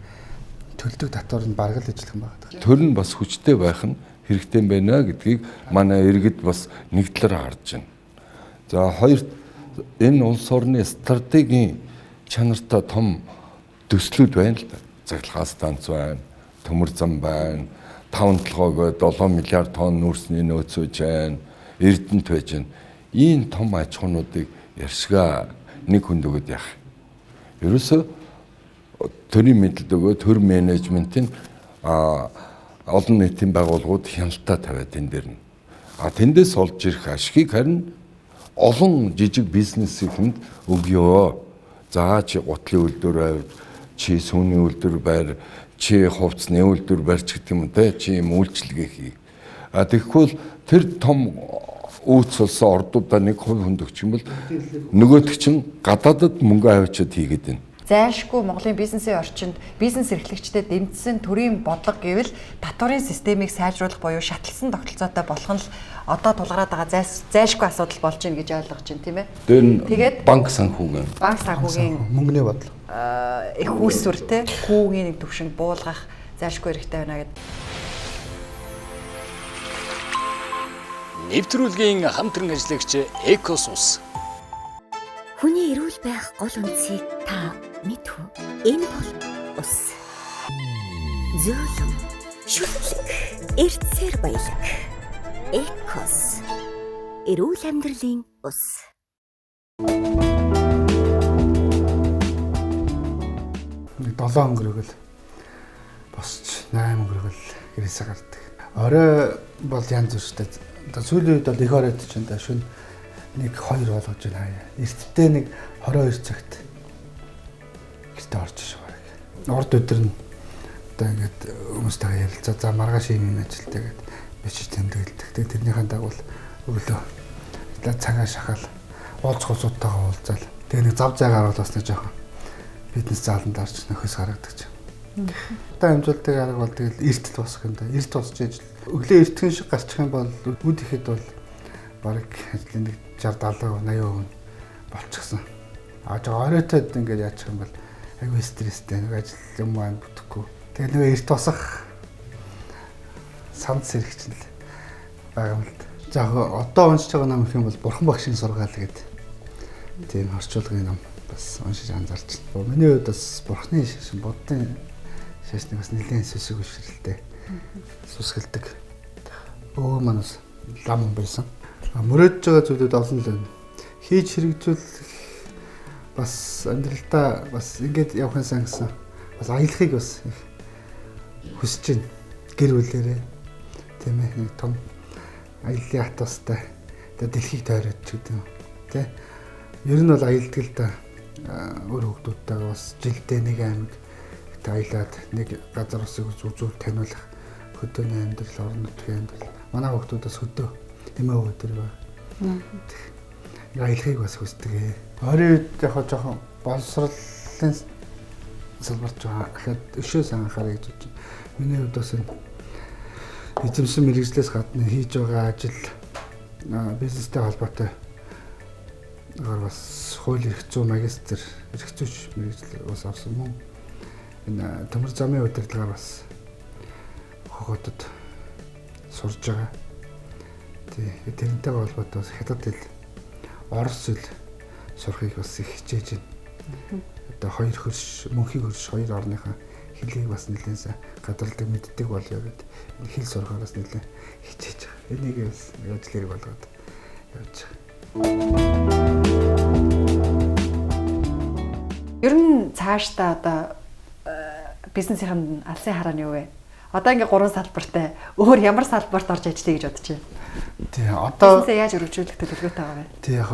төлдөг татвар нь бараг л ижилхэн байгаа. Төр нь бас хүчтэй байх нь хэрэгтэй юм байна гэдгийг манай иргэд бас нэг талаараа харж байна. За хоёрт энэ улс орны стратегийн чанартай том төслүүд байна л да. Цахилгаан станц байна, төмөр зам байна, 5 толгойгоо 7 миллиард тонн нүүрсний нөөц байж байна, Эрдэнэт байж байна. Ийм том аж ахуйнуудыг ярьшгаа нэг хүнд өгöd яах. Ерөөсөө төрийн мэдлэлд өгөө төр менежментийн олон нийтийн байгууллагууд хяналтаа тавиад энэ дээр нь. А тэндээс олж ирэх ашгийг харин олон жижиг бизнесийнхэнд өгөө. За чи гутлын үйлдвэр байв, чи сүүний үйлдвэр байр, чи хувцсны үйлдвэр барьч гэдэг юм те, чи юм үйлчилгээ хий. А тэгэхгүй бол тэр том үүц болсон ордуудаа нэг хувь хүнд өгч юм бол нөгөөдөг чинь гадаадад мөнгө авчиад хийгээд байна. Зайлшгүй Монголын бизнесийн орчинд бизнес эрхлэгчдэд дэмжсэн төрийн бодлого гэвэл татварын системийг сайжруулах буюу шатлсан тогтолцоотой болох нь л одоо тулгараад байгаа зайлшгүй асуудал болж байна гэж ойлгож байна, тийм ээ. Тэгээд банк санхүүгийн мөнгөний бодлого их үүсвэр те хүүгийн нэг төвшөнд буулгах зайлшгүй хэрэгтэй байна гэдэг. Нэвтрүүлгийн хамтран ажиллагч Экос ус. Хүний эрүүл байх гол үндсийг та мэдв үү? Энэ бол ус. Зөөлөн, шүтлэг, эртсээр баялаг. Экос. Эрүүл амьдралын ус. Нэг 7 өнгөрөөгөл босч 8 өнгөрөөгөл гэрээсээ гардаг. Орой бол янз бүртэй. Одоо сүүлийн үед бол их оройд ч энэ шөнө 1 2 болгож байна хаяа. Эртдээ нэг 22 цагт гэртээ орж иш бараг. Урд өдөр нь одоо ингээд хүмүүстэйгээ ярилцаа. За маргааш ийм ажилтай гээд бичиж тэмдэглэдэг. Тэгээд тэрнийхэн дагуу өглөө цагаа шахаал уулзах улсуудтайгаа уулзаал. Тэгээ нэг зав зай гарвал бас нэг жоохон биднес зааланд орж нөхөс гаргадаг ч. Одоо амжуулдаг арга бол тэгэл эрт л босох юм да. Эрт босч ижил. Өглөө эртхэн шиг гарчих юм бол үд ихэд бол бараг ажлын нэг 60 70 80% болчихсон. А жоо оройтод ингээд яачих юм бол айгүй стресстэй нэг ажил юм маань бүтэхгүй. Тэгээ нөгөө эрт босох санд сэрэгч л байгаа юм л да. За одоо уншиж байгаа ном гэх юм бол Бурхан багшийн сургаал гэдэг тийм орчуулгын ном бас уншиж анзаарч байна. Миний хувьд бас Бурханы шашин, Буддын шашныг бас нэлээд сүсэг хөшрөлтэй сүсгэлдэг. Өө маань бас лам хүн байсан. Мөрөөдж байгаа зүйлүүд олон л байна. Хийж хэрэгжүүлэх бас амьдралдаа бас ингээд явах юмсан гэсэн бас аялахыг бас их хүсэж байна. Гэр бүлээрээ тийм ээ нэг том аяллаа хатуустай одоо дэлхийг тойроод ч гэдэг юм тий. Ер нь бол аялдаг л да. Өөр хүүхдүүдтэйгээ бас жилдээ нэг аймаг аялаад нэг газар усыг үзүүл таниулах хөдөөний амьдрал, орон нутгийн амьдрал. Манай хүүхдүүд бас хөдөө эмээ өвдөр байна. Аялахыг бас хүсдэг ээ. Оройн үед яг жоохон боловсролын салбарт байгаа. Ахаад өшөөс анхаарай гэж бодож байна. Миний хувьд бас энэ эзэмшин мэргэжлээс гадна хийж байгаа ажил бизнестэй холбоотой бас хууль эрх зүйн магистр, эрх зүйч мэргэжил бас авсан мөн. Энэ төмөр замын удирдлагаар бас хогоодод сурж байгаа. Тий, тэрнтэй холбоотой бас хятад хэл, орос хэл сурахыг бас их хичээж байна. Одоо хоёр хөрш, мөнхийн хөрш хоёр орныхаа хэлийг бас нэлээд сайн гадарладаг мэддэг болёо гэд энэ хэл сурахаараас нэлээд хичээж байгаа. Энийг бас ажил хэрэг болгоод явж байгаа. Ер нь цаашдаа одоо бизнесийн алсын хараа нь юу вэ? Одоо ингээ 3 салбартай өөр ямар салбарт орж ажиллая гэж бодож байна? Тий, одоо бизнесээ яаж өргөжүүлэх төлөвлөгөөтэй байгаа вэ? Тий, яг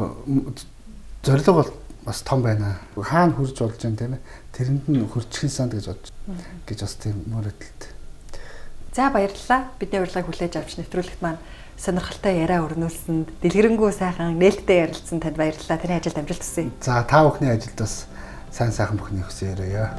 зорилго бол бас том байна. Хаана хүрж болж байна тийм ээ? Тэрэнд нь хүрчихэн санд гэж бодож гэж бас тийм мөрөдөлт. За баярлалаа. Бидний урилгыг хүлээж авч нэвтрүүлэгт маань сонирхолтой яриа өрнүүлсэнд, дэлгэрэнгүй сайхан нээлттэй ярилцсан танд баярлалаа. Таны ажилд амжилт хүсье. За та бүхний ажилд бас сайн сайхан бүхний хүсье яриа.